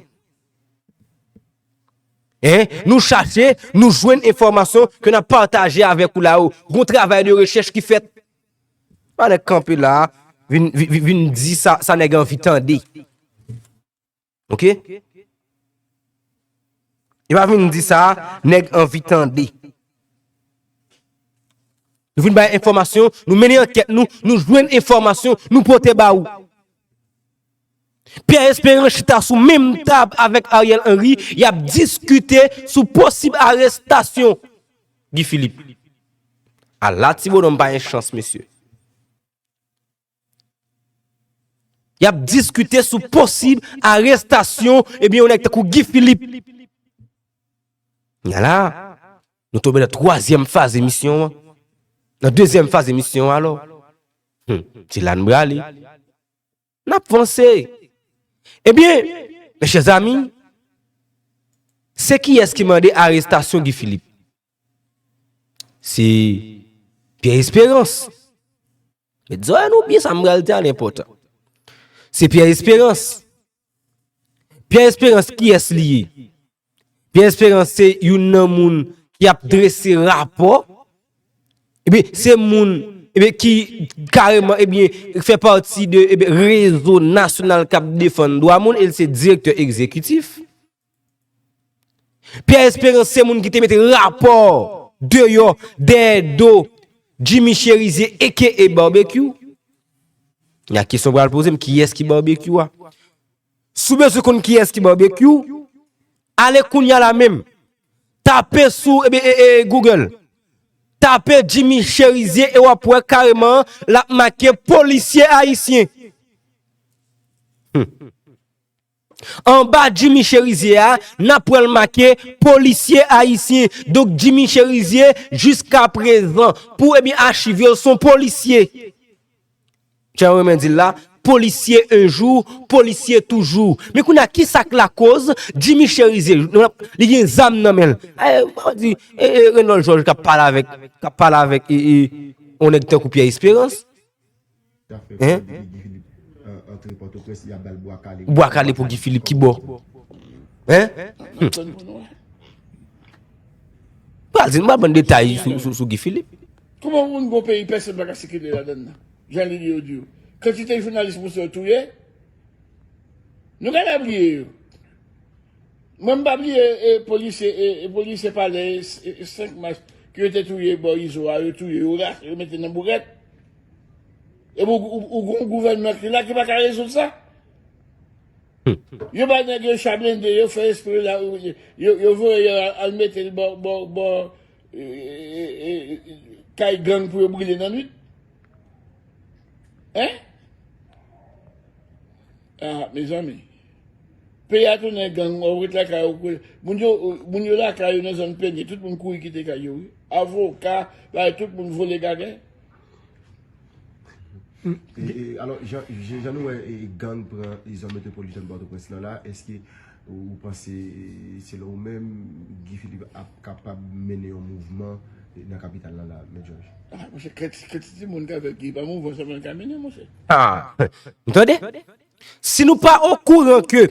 Hein? Nou chache, nou jwenn enfòmasyon ke n ap pataje avèk ou la yo. Gon travay de rechèch ki fèt. Pa nèk kanpe la a, vin, vin, vin di sa, sa nèg anvi tande. Oke? E pa vin di sa, nèg anvi tande. Nou vin bay enfòmasyon, nou mennen ankèt nou, nou jwenn enfòmasyon, nou pote ba ou. Pierre Espérance chita sou menm tab avèk Ariel Henry, y ap diskite sou posib arestasyon Guy Philippe. Ala ti bononm pa gen chans, mesye. Y ap diskite sou posib arestasyon ebyen yon nèg tankou Guy Philippe. Ala, nou tonbe nan twazyèm faz emisyon an. Nan dezyèm faz emisyon an alò. Hmm, se la n prale. N ap vanse. Ebyen, mes chers amis, se kiyès ki mande arestasyon Guy Philippe? Se Pierre Espérance. Met zòrèy nou byen, sa m pral di a l enpòtan. Se Pierre Espérance. Pierre Espérance, kiyès li ye? Pierre Espérance se youn nan moun ki ap drese rapò. Ebyen, se moun ebyen, ki kareman ebyen, fè pati de ebyen, rezo nasyonal k ap defann dwa moun e l se direktè egzekitif. Pierre Espérance se moun ki te mete rapò deyò dèyè do Jimmy Chérizier aka Barbecue. Gen kesyon pral poze m, kiyès ki Barbecue a? Si w bezwen konn kiyès ki Barbecue, ale kounye a la menm. Tape sou ebyen, e, e, Google. Tape Jimmy Chérizier e w ap wè kareman l ap make polisye ayisyen. Hmm. Anba Jimmy Chérizier a, n ap wè l make polisye ayisyen. Donk Jimmy Chérizier, jiskaprezan, pou ebyen achiv yo, se yon polisye. Jan w renmen di l la, polisye un jour, polisye toujours. Men kounye a, ki sa k lakoz Jimmy Chérizier, li gen zam nan men l? Eh, mwen di, eh, eh, Renold Georges k ap pale avèk, k ap pale avèk, eh, eh, yon nèg tankou Pierre Espérance. Hein? Bwa kale pou Guy Philippe ki bò? Hein? Pral di nou pa ban detay sou, sou, sou Guy Philippe. Kòman moun gon peyi pèsonn pa ka sikile ladann nan? Jan li di yo di yo. Kantite jounalis pou yo touye, nou genlè bliye yo. Mwen m pa bliye e, polisye e, e polisye palè e, e, e senk mas ke yo te touye bò Izo a, yo touye, yo rache, yo mete nan bourèt. Epi ou, ou, ou gon gouvènman ki la ki pa ka rezoud sa. Yo bay nèg yo cha blende, yo fè espre la, yo, yo voye yo al, al mete l bò, bò, bò, e, e, e, e, kay gang pou yo brile nan nwit? Hein? Ah, mezanmi. Peyi a tounen gang, w ret lakay ou. Moun yo, moun yo lakay yo nan zòn Pènye, tout moun kouri kite kay yo, wi. Avoka, bay tout moun vole gagè. E, e, alò, jan, jan, jan nou wè e, gang pran e, zòn metwopolitèn Pòtoprens lan la, èske ou panse, e, selon ou menm, Guy Philippe ap kapab mennen yon mouvman e, nan kapital lan la, Mèt Jòj? Ah, monchè, kantite, kantite moun k avèk Guy, pa mouvman sèlman l ka mennen, monchè. Ah, tande? Si nou pa okouran ke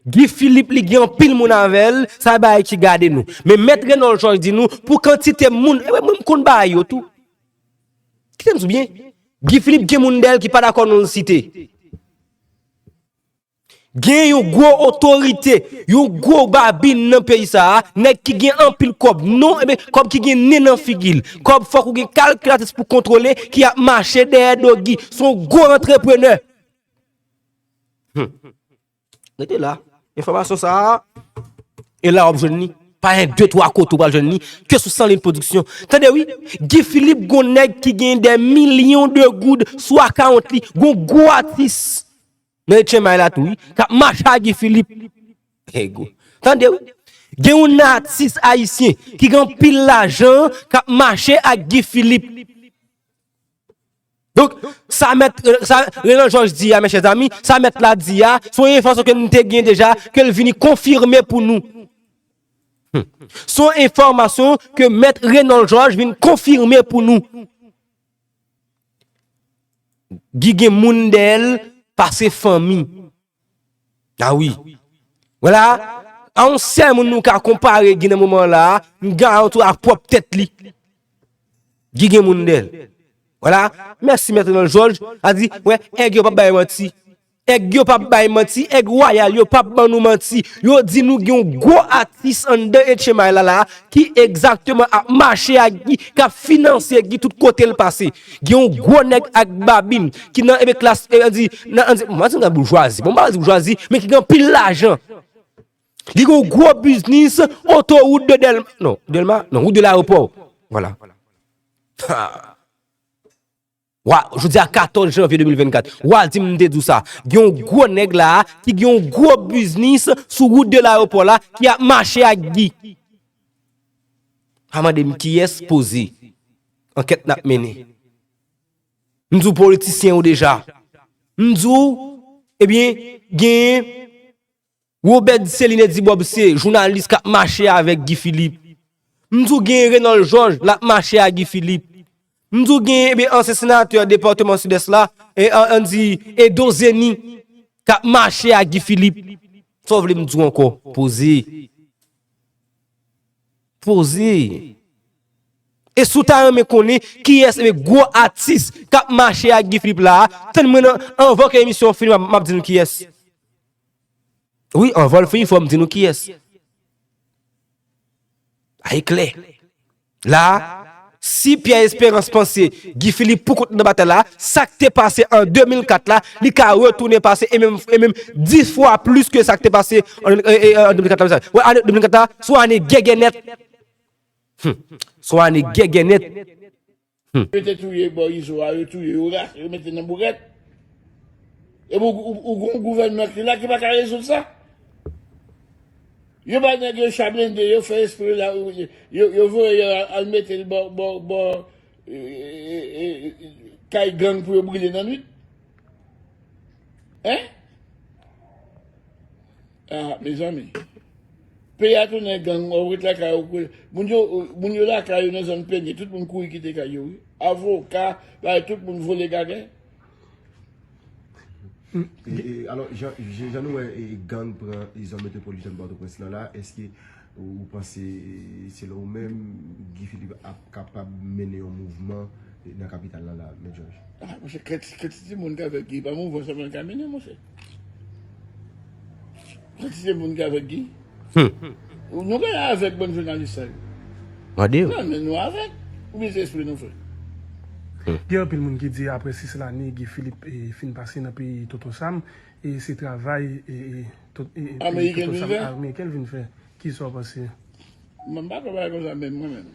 Guy Philippe li gen anpil moun avè l, sa bagay ki gade nou. Men Mèt Renòl Jòj di nou, pou kantite moun, e mwen m konn bagay yo tou. Kite m di w byen, Guy Philippe gen moun dèyè l ki pa dakò non l site. Gen yon gwo otorite, yon gwo babin nan peyi sa a, nèg ki gen anpil kòb, non, enben, kòb ki gen nen nan figi l, kòb fòk ou gen kalkilatris pou kontwole, ki ap mache dèyè do Guy, se yon gwo antreprenè. Hum. Rete la. Enfòmasyon sa a, e la w ap jwenn li. Pa gen de twa kote w pral jwenn li, ke sou Sanlin Pwodiksyon. Tande wi, Guy Philippe gon nèg ki gen dè milyon de goud sou akawont li, gon gwo atis nan Etchenmay la tou wi, k ap mache ak Guy Philippe. Ego. Tande wi, gen yon atis ayisyen ki gen anpil lajan k ap mache ak Guy Philippe. Donk, sa mèt, sa Renan Jòj di a, mèchèzami, sa mèt la di a, se yon enfòmasyon ke nou te gen deja, ke l vini konfime pou nou. Hmm. Se yon enfòmasyon ke mèt Renan Jòj vin konfime pou nou. Guy gen moun dèyè l pase fanmi. Ah wi. Wala, a yon sèl moun nou ka konpare Guy nan moman la, m garanti w ak pwòp tèt li. Guy gen moun dèyè l. Wala, mèsi mèt Renan Jòj, a di, wè, èg yo p ap bay manti. Èg yo p ap bay manti, èg wayal yo p ap ban nou manti. Yo di nou gen yon gwo atis anndan Etchenmay la la, ki egzakteman ap mache ak Guy, k ap finanse Guy tout kote l pase. Gen yon gwo nèg ak babin ki nan enben klas, e, an di, nan, an di, mwen di nan boujwazi, bon, mwen pa di boujwazi, men ki gen anpil lajan. Li gen yon gwo biznis otowout de Dèlma, non, Dèlma, non, wout de Layewopò. Vwala. Ha. Wa, jodi a katòz janvye de mil vennkat. Wa di m m te di w sa. Gen yon gwo nèg la ki gen yon gwo biznis sou wout de Layewopò la ki ap mache ak Guy. Pa mande m kiyès, poze. Ankèt n ap mennen. M di w politisyen yo deja. M di w, ebyen, genyen Robert Celine Eddy Bob se jounalis k ap mache avèk Guy Philippe. M di w genyen Renòl Jòj l ap mache ak Guy Philippe. M di w genyen ebyen ansyen senatè depatman Sidès la, e, an, an di Edo Zeni k ap mache ak Guy Philippe. Sa w vle m di w ankò? Poze. Poze. E si w ta renmen konnen kiyès ebyen gwo atis k ap mache ak Guy Philippe la a, tann mwen nan anvan ke emisyon an fini m ap, m ap di nou kiyès. Wi, anvan l fini, fò m di nou kiyès. Ay klè. La, si Pierre Espérance panse Guy Philippe pou kont nan batay la, sa k te pase an de mil kat la, li ka retounen pase e menm, e menm dis fwa plis ke sa k te pase an, e, e, an de mil kat la. Wè, ane de mil kat la, se yon ane gègè nèt. Hmm. Se yon ane gègè nèt. Hmm. Yo te touye bò Izo a, yo touye, yo rase, yo mete nan bourèt. Epi ou, ou, ou gon gouvènman ki la ki pa ka rezoud sa. Yo bay nèg yo cha blende, yo fè espre la, yo, yo voye yo al, al mete l bò, bò, bò, e, e, e, e, kay gang pou yo brile nan nwit. Hein? Ah, mezanmi. Peyi a tounen gang, w ret lakay ou. Moun yo, moun yo lakay yo nan zòn Pènye, tout moun kouri kite kay yo, wi. Avoka, bay tout moun vole gagè. E, e, alò, jan, jan, jan nou wè e, gang pran e, zòn metwopolitèn Pòtoprens lan la, èske ou panse, e, selon ou menm, Guy Philippe ap kapab mennen yon mouvman e, nan kapital lan la, Mèt Jòj? Ah, monchè, kantite moun k avèk Guy, pa mouvman sèlman l ka mennen, monchè. Kantite moun k avèk Guy. Hmm. Nou genlè avèk bann jounalis sa yo. Mande yo. Non, men nou avèk. Oubyen se espre nou fè. Gen anpil moun ki di apre sis lane Guy Philippe e, fin pase nan peyi Tonton Sam, e se travay e, e, Ton- e, e, peyi Ameriken Tonton vin Sam fè? Ameriken l vin fè. Kisa w panse? Mwen m pa kwè bagay konsa menm mwen menm.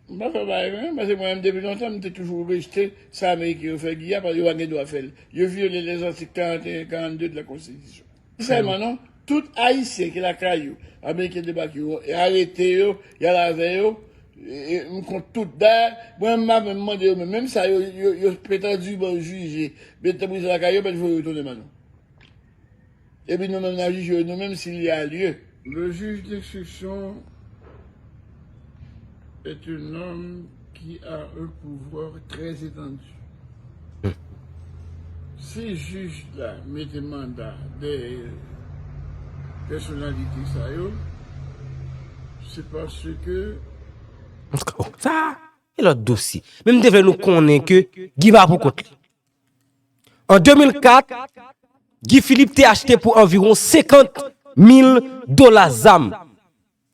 M pa fè bagay mwen, paske mwen menm depi lontan, m te toujou rejte sa Ameriken yo fè Guy a, paske yo pa gen dwa fè l. Yo vyole lèzatik karant e en, karannde de la Konstitisyon. Sèlman non, tout Ayisyen ki lakay yo, Ameriken debake yo, e arete yo, y al avè yo, e, e, m kont tout. Dayè, mwen m pa menm mande yo, men menm sa yo, yo, yo pretann ban yo jije, mete nan prizon lakay yo, mèt voye yo tounen ban nou. Epi nou menm n a jije yo nou menm, s'il y a lieu. Le juge d'instruction est un homme qui a un pouvoir très étendu. Si jij la mete manda dèyè pèsonalite sa yo, se paske Sa, e lòt dosye. Men m te vle nou konnen ke Guy pa pou kont li. An de mil kat, Guy Philippe te achte pou anviwon senkant mil dola zam.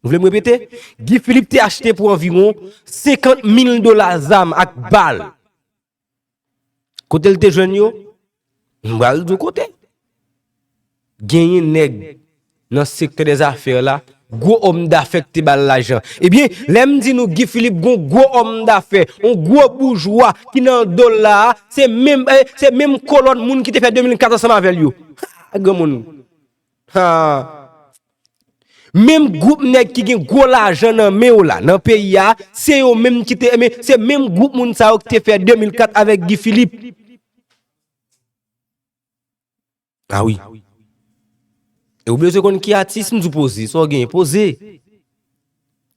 Ou vle m repete? Guy Philippe te achte pou anviwon senkant mil dola zam ak bal. Kote l te jwenn yo? M pral di w kote. Genyen nèg nan sektè dèzafè la, gwo òm dafè ki te ba l lajan. Ebyen, lè m di nou Guy Philippe gon gwo òm dafè, yon gwo boujwa ki nan do l la a, se menm, eh, se menm kolòn moun ki te fè de mil kat ansanm avè l yo. Ha, granmoun. Ha. Menm gwoup nèg ki gen gwo lajan nan men yo la, nan peyi a, se yo menm ki te, men se menm gwoup moun sa yo ki te fè de mil kat avèk Guy Philippe. A wi. E ou bezwen konn ki atis, m di w poze, sa w genyen, poze.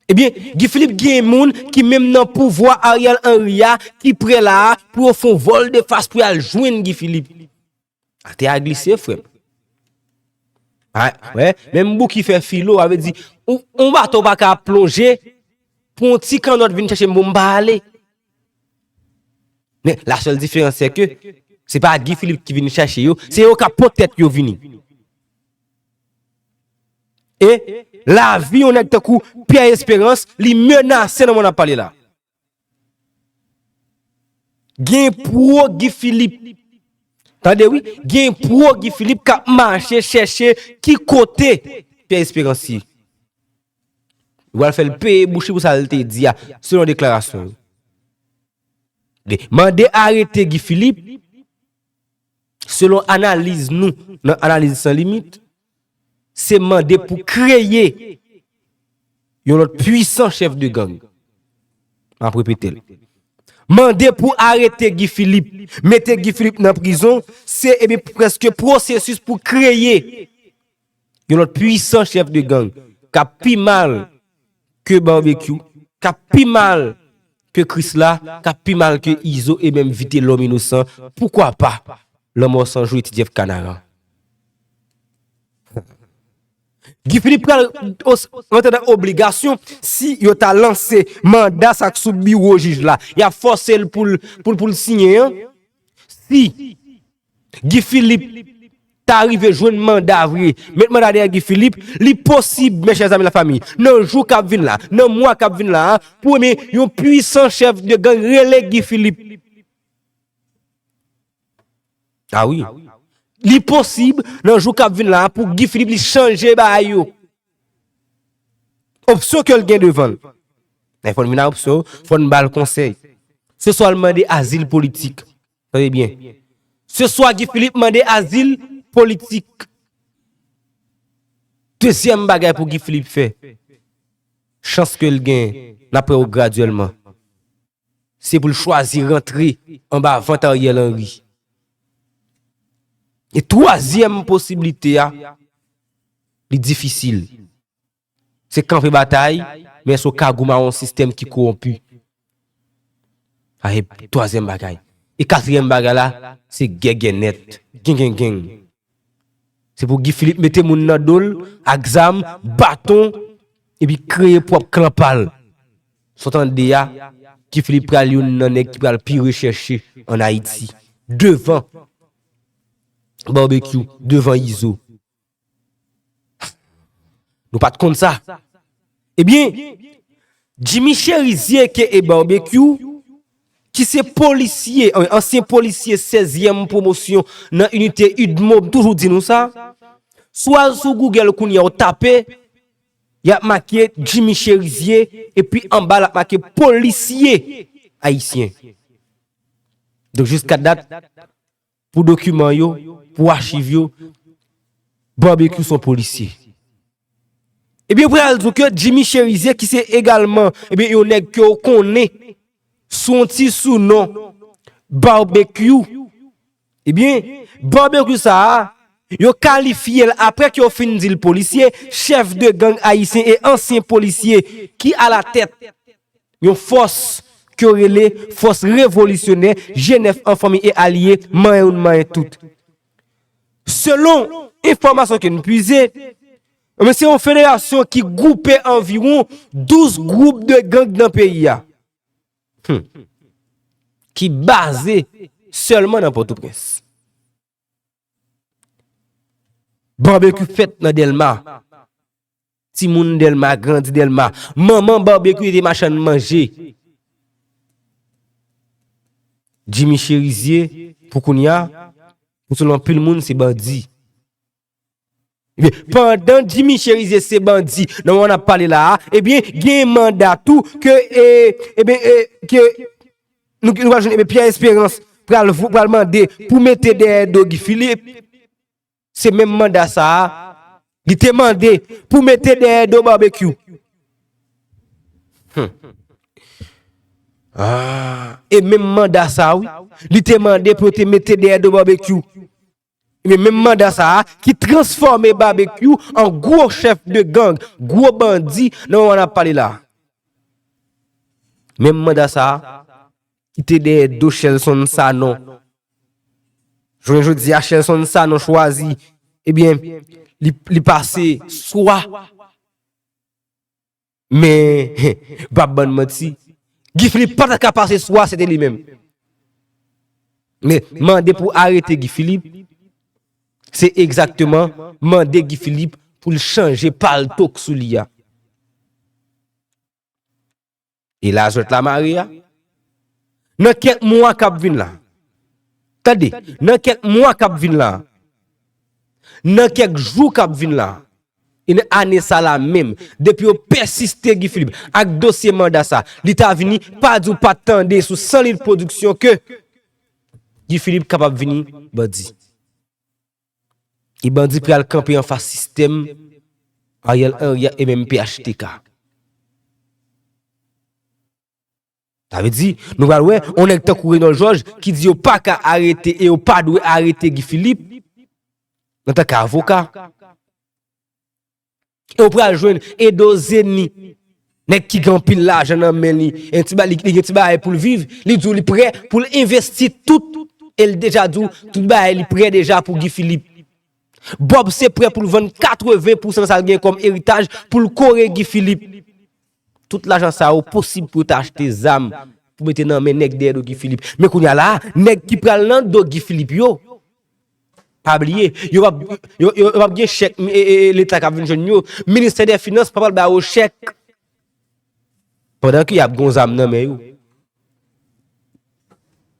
Ebyen, Guy Philippe gen moun ki menm nan pouvwa Ariel Henry a, ki prè la a, pou yo fè yon vòl de fas pou y al jwenn Guy Philippe. Atè a glise, frè m. A, wè, menm Bouki fè filo, a vle di, yon, yon bato pa ka ap plonje, pou yon ti kannòt vin chèche m pou m pa ale. Men, la sèl diferans, se ke se pa Guy Philippe ki vin chèche yo, se yo k ap pot tèt yo vini. E lavi yon nèg tankou Pierre Espérance, li menase nan moman n ap pale la. Gen pwo Guy Philippe. Tande wi, gen pwo Guy Philippe k ap mache chèche ki kote Pierre Espérance ye. Yo pral fè l peye bouch li pou sa l te di a, selon deklarasyon yo. Mande arete Guy Philippe, selon analiz nou nan Analiz San Limit, se mande pou kreye yon lòt pwisan chèf de gang. M ap repete l. Mande pou arete Guy Philippe, mete Guy Philippe nan prizon, se, ebyen, prèske pwosesis pou kreye yon lòt pwisan chèf de gang k ap pi mal ke Barbecue, k ap pi mal ke Krisla, k ap pi mal ke Izo e menm Vitelòm Inosan, poukwa pa Lanmò San Jou e Ti Jeff Kanaran. Guy Philippe pral rantre nan obligasyon si yo ta lanse manda sa k sou biwo jij la. Y ap fòse l pou l pou l pou l siyen an. Si Guy Philippe ta rive jwenn manda vre, met manda dèyè Guy Philippe, li posib, mes chers amis, la famille, nan jou k ap vin la, nan mwa k ap vin la a, pou men yon pwisan chèf de gang rele Guy Philippe. A wi. Li posib, nan jou k ap vin la a, pou Guy Philippe li chanje bagay yo. Opsyon ke l gen devan l. Men fò n vin a opsyon yo, fò n ba l konsèy. Se swa l mande azil politik. Tande byen. Se swa Guy Philippe mande azil politik. Dezyèm bagay pou Guy Philippe fè, chans ke l gen, n ap wè yo gradyèlman, se pou l chwazi rantre anba vant Ariel Henry. E twazyèm posiblite a, li difisil. Se kanpe batay, men sou kagou mawon sistèm ki kowonpi. Sa se twazyèm bagay. E katriyèm bagay la, se gègènèt, gengengeng. Se pou Guy Philippe mete moun nan do l, ak zam, baton, epi kreye pwòp klan pa l. Sa w tande a, Guy Philippe pral youn nan nèg ki pral pi rechèche ann Ayiti. Devan Barbecue, devan Izo. Nou pa t konn sa. Ebyen, Jimmy Chérizier aka Barbecue, ki se polisye, an- ansyen polisye sèzyèm pwomosyon nan inite UDMO, m toujou di nou sa. Si w al sou Google kounye a, w tape Y ap make Jimmy Chérizier, epi anba l ap make polisye ayisyen. Donk, jiska dat, pou dokiman yo, pou achiv yo, Barbecue se yon polisye. Ebyen, pral di w ke Jimmy Chérizier, ki se egalman, ebyen, yon nèg ke w konnen sou yon ti sounon Barbecue, ebyen, Barbecue sa a, yo kalifye l, apre ke yo fin di l polisye, chèf de gang ayisyen e ansyen polisye ki alatèt yon fòs ke yo rele Fòs Revolisyonè, G nèf an fanmi e alye, manyen youn manyen tout. Selon enfòmasyon ke n pwize, men se yon federasyon ki gwoupe anviwon douz gwoup de gang nan peyi a. Hmm. Ki baze sèlman nan Pòtoprens. Barbecue fèt nan Dèlma. Timoun Dèlma, grandi Dèlma. Manman Barbecue te machann manje. Jimmy Chérizier, pou kounye a, pou selon anpil moun, se bandi. Ebyen, pandan Jimmy Chérizier se bandi, nan moman n ap pale la a, ebyen, gen manda tou ke, e, ebyen, e, ke, nou, nou pral jwenn, ebyen, Pierre Espérance pral, pral mande pou mete dèyè do Guy Philippe. Se menm manda sa a, li te mande pou mete dèyè do Barbecue. Hmm. Ah, e menm manda sa a, wi, li te mande pou yo te mete dèyè do Barbecue. Men menm manda sa a ki transfòme Barbecue an gwo chèf de gang, gwo bandi nan moman n ap pale la. Menm manda sa a ki te dèyè do Shelson Sanon. Jounen jodi a, Shelson Sanon chwazi, ebyen, li, li pase swa. Men, m p ap bann manti. Guy Philippe pa ta ka pase swa, se te li menm. Men, mande pou arete Guy Philippe, se egzakteman mande Guy Philippe pou l chanje palto k sou li a. E la jwèt la mare a. Nan kèk mwa k ap vin la. Tande, nan kèk mwa k ap vin la. Nan kèk jou k ap vin la. E nan ane sa la menm, depi yo pèsiste Guy Philippe ak dosye manda sa, li ta vini, pa di w pa t tande sou San Lit Pwodiksyon ke Guy Philippe kapab vini bandi. E bandi pral kanpe anfas sistèm Ariel Henry a e menm P H T K. Sa vle di, nou pral wè, yon nèg tankou Renol Georges ki di yo pa ka arete e yo pa dwe arete Guy Philippe, antanke avoka. E w pral jwenn Edo Zeni, nèg ki gen anpil lajan nan men li, e ti ba-, li, li gen ti bagay pou l viv, li di w li prè pou l envesti tout, e l deja di w tout bagay li prè deja pou Guy Philippe. Bob se prè pou l vann katreven pousan sa l gen kòm eritaj pou l kore Guy Philippe. Tout lajan sa yo posib pou yo ta achte zam pou mete nan men nèg dèyè do Guy Philippe. Men kounye a la, nèg ki pral nan do Guy Philippe yo, pa bliye, yo p ap, yo, yo, yo p ap gen chèk, e, e, e, leta k ap vin jwenn yo. Ministè dè Finans pa pral ba yo chèk. Pandan ke y ap gen zam nan men yo.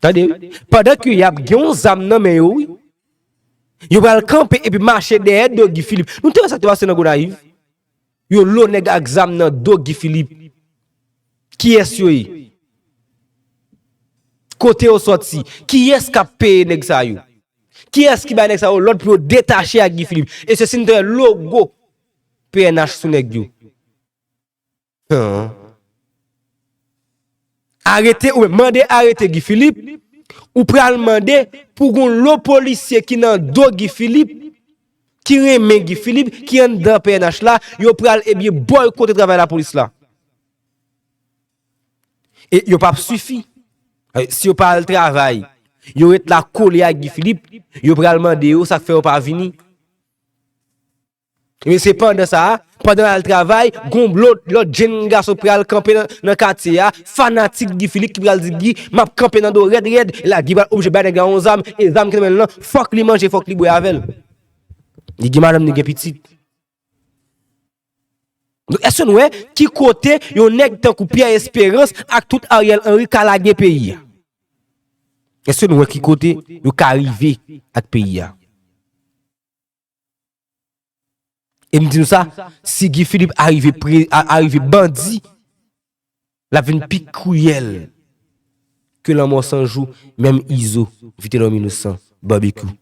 Tande, wi. Pandan ke y ap gen yon zam nan men yo, wi. Yo pral kanpe epi mache dèyè do Guy Philippe. Nou te wè sa k te pase nan Gonayiv. Yon lo nèg ak zam nan do Guy Philippe. Kiyès yo ye? Kote yo sòti? Kiyès k ap peye nèg sa yo? Kiyès ki bay nèg sa yo lòd pou yo detache ak Guy Philippe? E se si n te wè logo P N H sou nèg yo. An. Arete, oubyen mande arete Guy Philippe, ou pral mande pou gon lo polisye ki nan do Guy Philippe, ki renmen Guy Philippe, ki anndan P N H la, yo pral, ebyen, bòykote travay lapolis la. E yo p ap sifi. E si yo pa al travay, yo ret la kole ak Guy Philippe, yo pral mande yo sa k fè yo pa vini. Ebyen, se pandan sa a, pandan l al travay, gon lòt, lòt jenn gason pral kanpe nan, nan katye a, fanatik Guy Philippe ki pral di Guy, "M ap kanpe nan do w rèd rèd." E la, Guy pral oblije bay nèg la yon zam, e zam ki nan men l lan, fòk li manje, fòk li bwè avè l. Li gen madanm, li gen pitit. Donk, èske nou wè ki kote yon nèg tankou Pierre Espérance ak tout Ariel Henry ka lage peyi a? Èske nou wè ki kote yo ka rive ak peyi a? E m di nou sa, si Guy Philippe arive, pre, a, arive bandi, l ap vin pi kriyèl ke Lanmò San Jou, menm Izo, Vitelòm Inosan, Babekyou.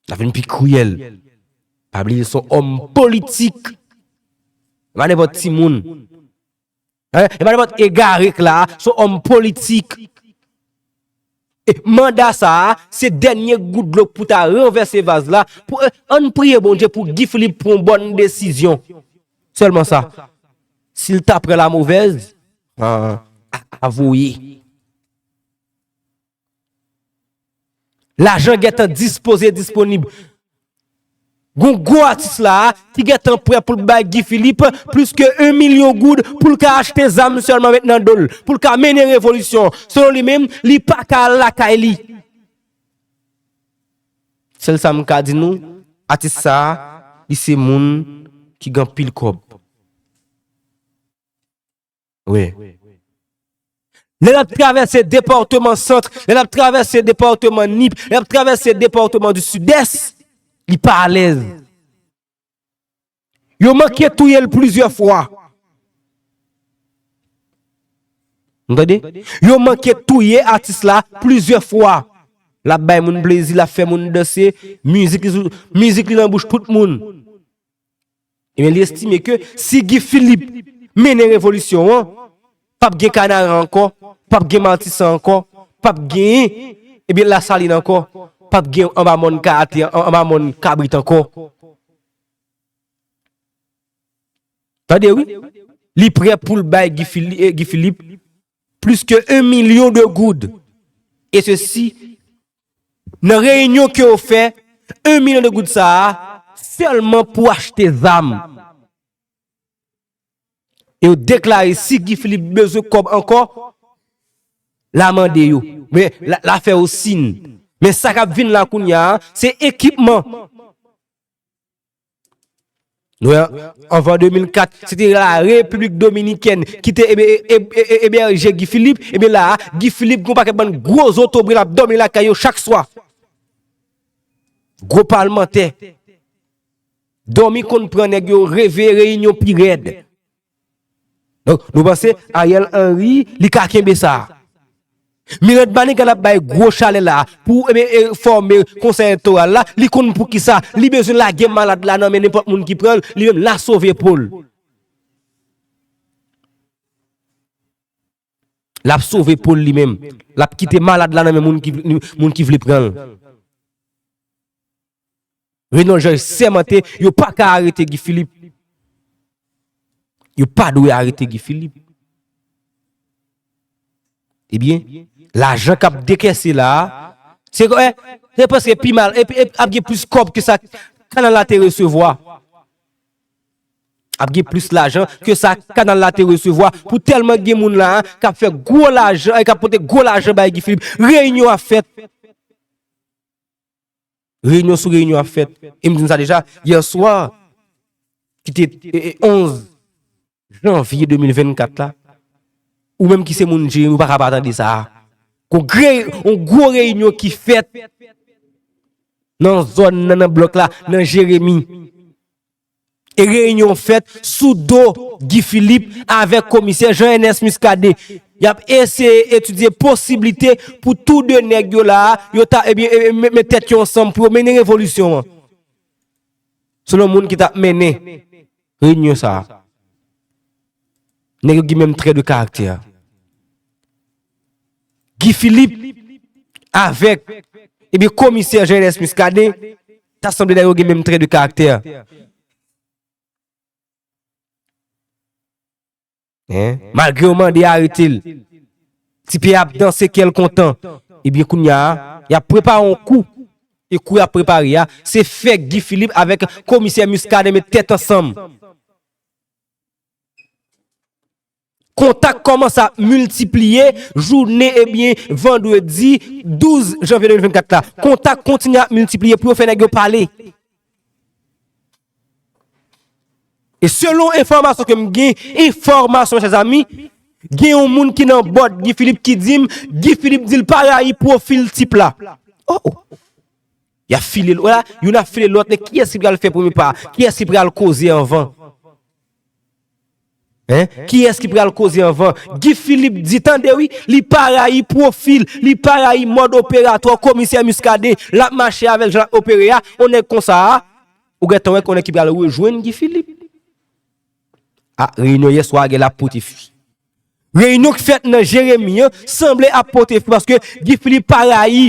L ap vin pi kriyèl. Pa bliye, se yon òm politik. E pa nenpòt timoun. Hein? E pa nenpòt egare k la, se yon òm politik. E manda sa a, se dènye gout dlo pou ta ranvèse vaz la. Pou, eh, ann priye Bondye pou Guy Philippe pran yon bòn desizyon. Sèlman sa. Si l ta pran la movèz, ah, a, a voye. Lajan gentan dispoze, disponib. Gon gwo atis la a ki gentan prè pou l bay Guy Philippe plis ke yon milyon goud pou l ka achte zam sèlman met nan do l, pou l ka mennen revolisyon. Selon li menm, li pa ka al lakay li. Sèl sa m ka di nou, atis sa a, li se moun ki gen anpil kòb. Wi. Lè l ap travèse depatman Sant, lè l ap travèse depatman Nip, lè l ap travèse depatman di Sidès, li pa alèz. Yo manke touye l plizyè fwa. N tande? Yo manke touye atis la plizyè fwa. L ap bay moun plezi, l ap fè moun danse, mizik li sou, mizik li nan bouch tout moun. Ebyen, li estime ke si Guy Philippe mennen revolisyon an, p ap gen Kanaran ankò, p ap gen Matisan ankò, p ap gen, ebyen, Lasalin ankò, p ap gen anba mòn Kayate, an-, anba mòn Kabrit ankò. Tande wi, li prè pou l bay Guy Phili-, eh, Guy Philippe plis ke yon milyon de goud. E sesi, nan reyinyon ke yo fè, yon milyon de goud sa a, sèlman pou achte zam. E yo deklare si Guy Philippe bezwen kòb ankò, l a mande yo. Men, l a, l a fè yo siy. Men sa k ap vin la kounye a, se ekipman. Nou wè, anvan de mil kat, se te la Repiblik Dominikèn ki te ebe-, e-, e-, e-, ebèje Guy Philippe. Ebyen la a, Guy Philippe gon pakèt bann gwo zotobre l ap dòmi lakay yo chak swa. Gwo palmantè. Dòmi konn pran nèg yo, reve reyinyon pi rèd. Donk, nou panse Ariel Henry, li ka kenbe sa. Miranda Manigat ap bay gwo chalè la pou, e, e, fòme konsèy elektoral la. Li konn poukisa. Li bezwen lage malad la nan men nenpòt moun ki pran l. Li menm, l a sove po l. L ap sove po l li menm. L ap kite malad la nan men moun ki, moun ki vle pran l. Renan Georges sèmante, yo pa ka arete Guy Philippe. Yo pa dwe arete Guy Philippe. Ebyen, lajan k ap dekèse la a, se, eh, se prèske pi mal, epi, epi ap gen plis kòb ke sa kanal la te resevwa. Ap gen plis lajan ke sa kanal la te resevwa pou tèlman gen moun la a k ap fè gwo lajan, e k ap pote gwo lajan bay Guy Philippe. Reyinyon ap fèt. Reyinyon sou reyinyon ap fèt. E m di n sa deja, yè swa, ki te, e, e, onz janvye de mil vennkat la, ou menm ki se moun Jeremi, ou pa ka pa tande sa a. Kongrè, yon gwo reyinyon ki fèt nan zòn nan, nan blòk la, nan Jeremi. E reyinyon fèt sou do Guy Philippe avèk komisè Jean Ernest Muscadin. Y ap eseye etidye posiblite pou tou de nèg yo la a, yo ta, ebyen, e, e, met, met tèt yo ansanm pou yo mennen revolisyon an. Selon moun ki t ap mennen reyinyon sa a, nèg yo gen menm trè de karaktè a. Guy Philippe avèk, ebyen, komisè Jean Ernest Muscadin, ta sanble nèg yo gen menm trè de karaktè. Hein? Malgre yo mande arete l, ti pye ap danse kè l kontan. Ebyen, kounye a, y ap prepare yon kou. E kou y ap prepare a, se fè Guy Philippe avèk komisè Muscadin met tèt ansanm. Kontak kòmanse ap miltipliye, jounen, ebyen, vandredi douz janvye de mil vennkat la. Kontak kontinye ap miltipliye pou yo fè nèg yo pale. E selon enfòmasyon ke m gen, enfòmasyon, chè zami, gen yon moun ki nan bòd Guy Philippe ki di m, Guy Philippe di l pa rayi pwofil tip la. Oh, oh. Y ap file, wè la, youn ap file lòt, men kiyès ki pral fè premye pa? Kiyès ki pral koze anvan? Hein? Kiyès ki pral koze anvan? Guy Philippe di, tande wi, li pa rayi pwofil, li pa rayi mòd operatwa komisè Muscadin, l ap mache avè l jan l ap opere a, yon nèg konsa a, ou gentan wè yon nèg ki pral rejwenn Guy Philippe. A, reyinyon yè swa a gen l ap pote fwi. Reyinyon k fèt nan Jeremi an sanble ap pote fwi paske Guy Philippe pa rayi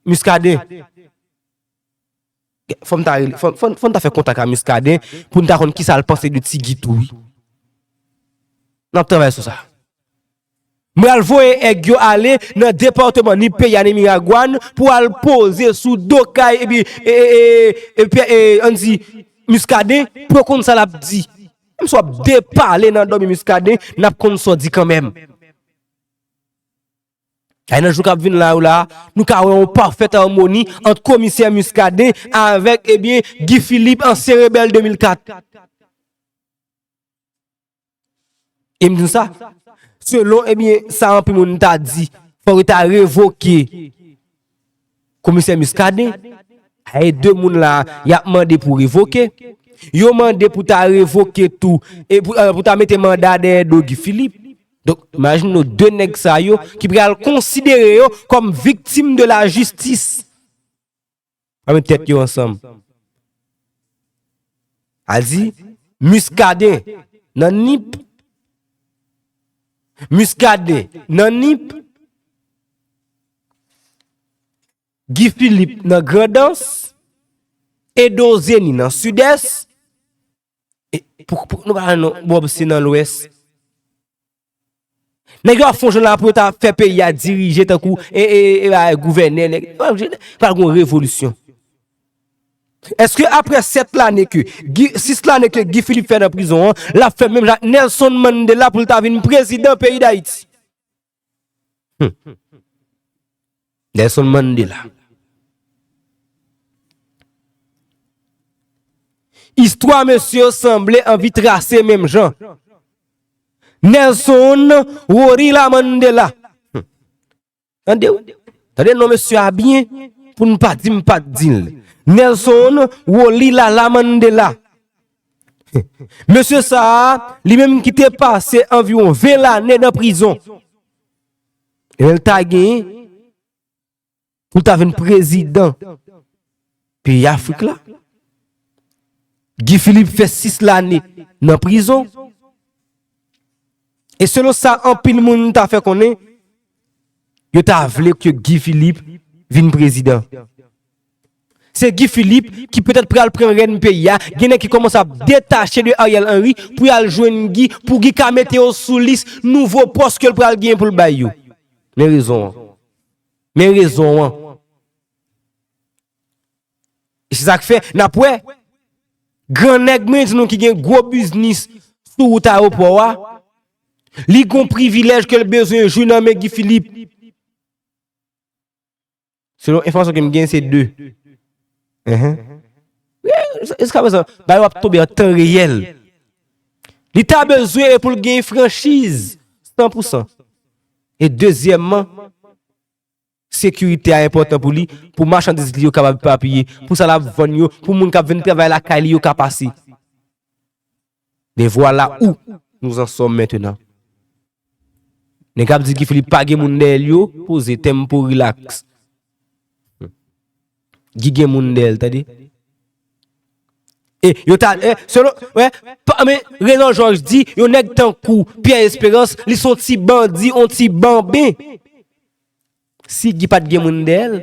Muscadin. Fò m ta rele, fò, fò, fò n ta fè kontak a Muscadin pou n ta konn kisa l panse de Ti Guy tou wi. N ap travay sou sa. M pral voye èg yo ale nan depatman Nip peyi a, nan Miragwàn, pou al poze sou do kay, epi, e, e, e, epi, e, ann di, Muscadin, pou yo konn sa l ap di. Menm si w ap depale nan dòmi Muscadin, n ap konn sa w di kanmenm. Ay nan jou k ap vin la yo la, nou ka wè yon pafèt amoni ant komisè Muscadin avèk, ebyen, Guy Philippe, ansyen rebèl de mil kat. E m di n sa, selon, ebyen, sa anpil moun ta di, fòk yo ta revoke komisè Muscadin. E de moun la, y ap mande pou revoke. Yo mande pou ta revoke tou, e pou, e, pou ta mete manda dèyè do Guy Philippe. Donk, imajine nou de nèg sa yo ki pral konsidere yo kòm viktim de la jistis. Pa met tèt yo ansanm. A di, Muscadin nan Nip. Muscadin nan Nip. Guy Philippe nan Grandans. Edo Zeni nan Sidès. E, pou, pou, nou pa non, Bob se nan Lwès. Nèg yo ap fè yon jan la pou yo ta fè peyi a dirije tankou, e, e, e, e, gouvènè, nèg, pral gon revolisyon. Èske apre sèt lane ke Guy, sis lane ke Guy Philippe fè nan prizon an, l ap fè menm jan ak Nelson Mandela pou l ta vin prezidan peyi Dayiti? Hmm. Nelson Mandela. Istwa mesye yo sanble anvi trase menm jan. Nelson Rorila Mandela. Hmm. Tande, tande non mesye a byen, pou n pa di m pa t di l. Nelson Rorila Mandela. Mesye sa a, li menm ki te pase anviwon ven lane nan prizon. E l ta genyen pou l ta vin prezidan peyi Afrik la. Guy Philippe fè sis lane nan prizon. E selon sa anpil moun ta fè konnen, yo ta vle ke Guy Philippe vin prezidan. Se Guy Philippe ki petèt pral pran rèn peyi a. Gen nèg ki kòmanse ap detache de Ariel Henry pou y al jwenn Guy, pou Guy ka mete yo sou lis nouvo pòs ke l pral gen pou l bay yo. Men rezon an. Men rezon an. E se sa k fè, n ap wè, gran nèg mwen di nou ki gen gwo biznis sou wout ayewopò a, li gon privilèj ke l bezwen jwi nan men Guy Philippe. Selon enfòmasyon ke m gen, se de. Enhen. Wi, jiskaprezan, bagay yo ap tonbe an tan reyèl. Li ta bezwen e pou l gen franchiz, san pou san. E dezyèmman, sekirite a enpòtan pou li, pou machandiz li yo kapab epapiye, pou sa l ap vann yo, pou moun k ap vin travay lakay li yo ka pase. Mais voilà où nous en sommes maintenant. Nèg ap di Guy Philippe pa gen moun dèyè l yo, poze, tempo, relax. Guy gen moun dèyè l, tande. E yo ta, e, selon, wè, pa, men, Renan Georges di, yon nèg tankou Pierre Espérance, li se yon ti bandi, yon ti banben. Si Guy pa t gen moun dèyè l,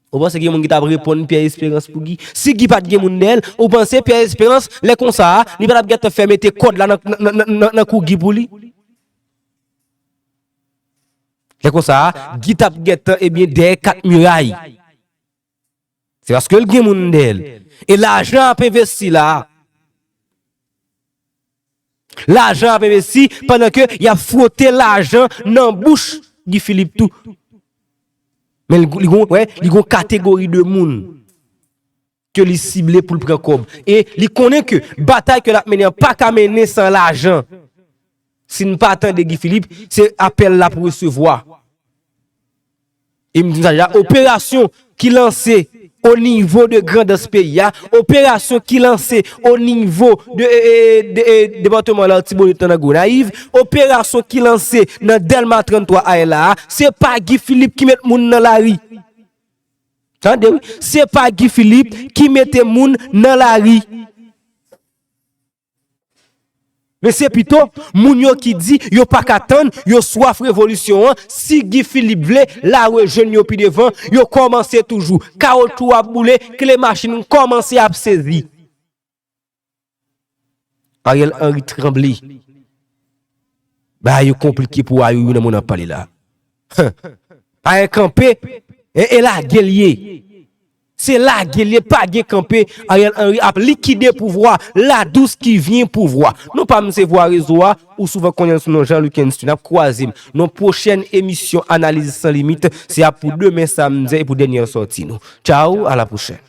ou panse gen moun ki t ap reponn Pierre Espérance pou Guy? Si Guy pa t gen moun dèyè l, ou panse Pierre Espérance, lè konsa a, li pa t ap gentan fè mete kòd la nan, nan, nan, nan, nan kou Guy pou li? Lè konsa a, Guy t ap gentan, ebyen, dèyè kat miray. Se paske l gen moun dèyè l. E lajan ap envesti la a. Lajan ap envesti pandan ke y ap fwote lajan nan bouch Guy Philippe tou. Men li, li gon, wè, li gon kategori de moun ke li sible pou l pran kòb. E li konnen ke batay ke l ap mennen an pa ka mennen san lajan. Si n pa tande Guy Philippe, se apèl l ap resevwa. E m di sa deja, operasyon ki lanse o nivo de Grandans peyi a, operasyon ki lanse o nivo de, e, e, de, e, depatman Latibonit nan Gonayiv, operasyon ki lanse nan Dèlma trannntwa a la a, se pa Guy Philippe ki met moun nan lari. Tande wi, se pa Guy Philippe ki mete moun nan lari. Men se pito moun yo ki di yo pa ka tann, yo swaf revolisyon an. Si Guy Philippe vle, l a rejwenn yo pi devan, yo kòmanse toujou. Kawotchou ap boule, kle machin kòmanse ap sezi. Ariel Henry tranble. Bagay yo konplike pou Ariel wi nan moun ap pale la. Ariel kanpe, e, e lage l ye. Se lage l ye, pa gen kanpe. Ariel Henry ap likide pouvwa, la douce qui vient pouvwa. Non pa m se vwa rezo a, ou souvan konnen sou non Jean Luckenstein. N ap kwaze m nan pwochèn emisyon Analiz San Limit, se ap pou demen samdi e pou dènye sòti nou. Tchao, à la prochaine.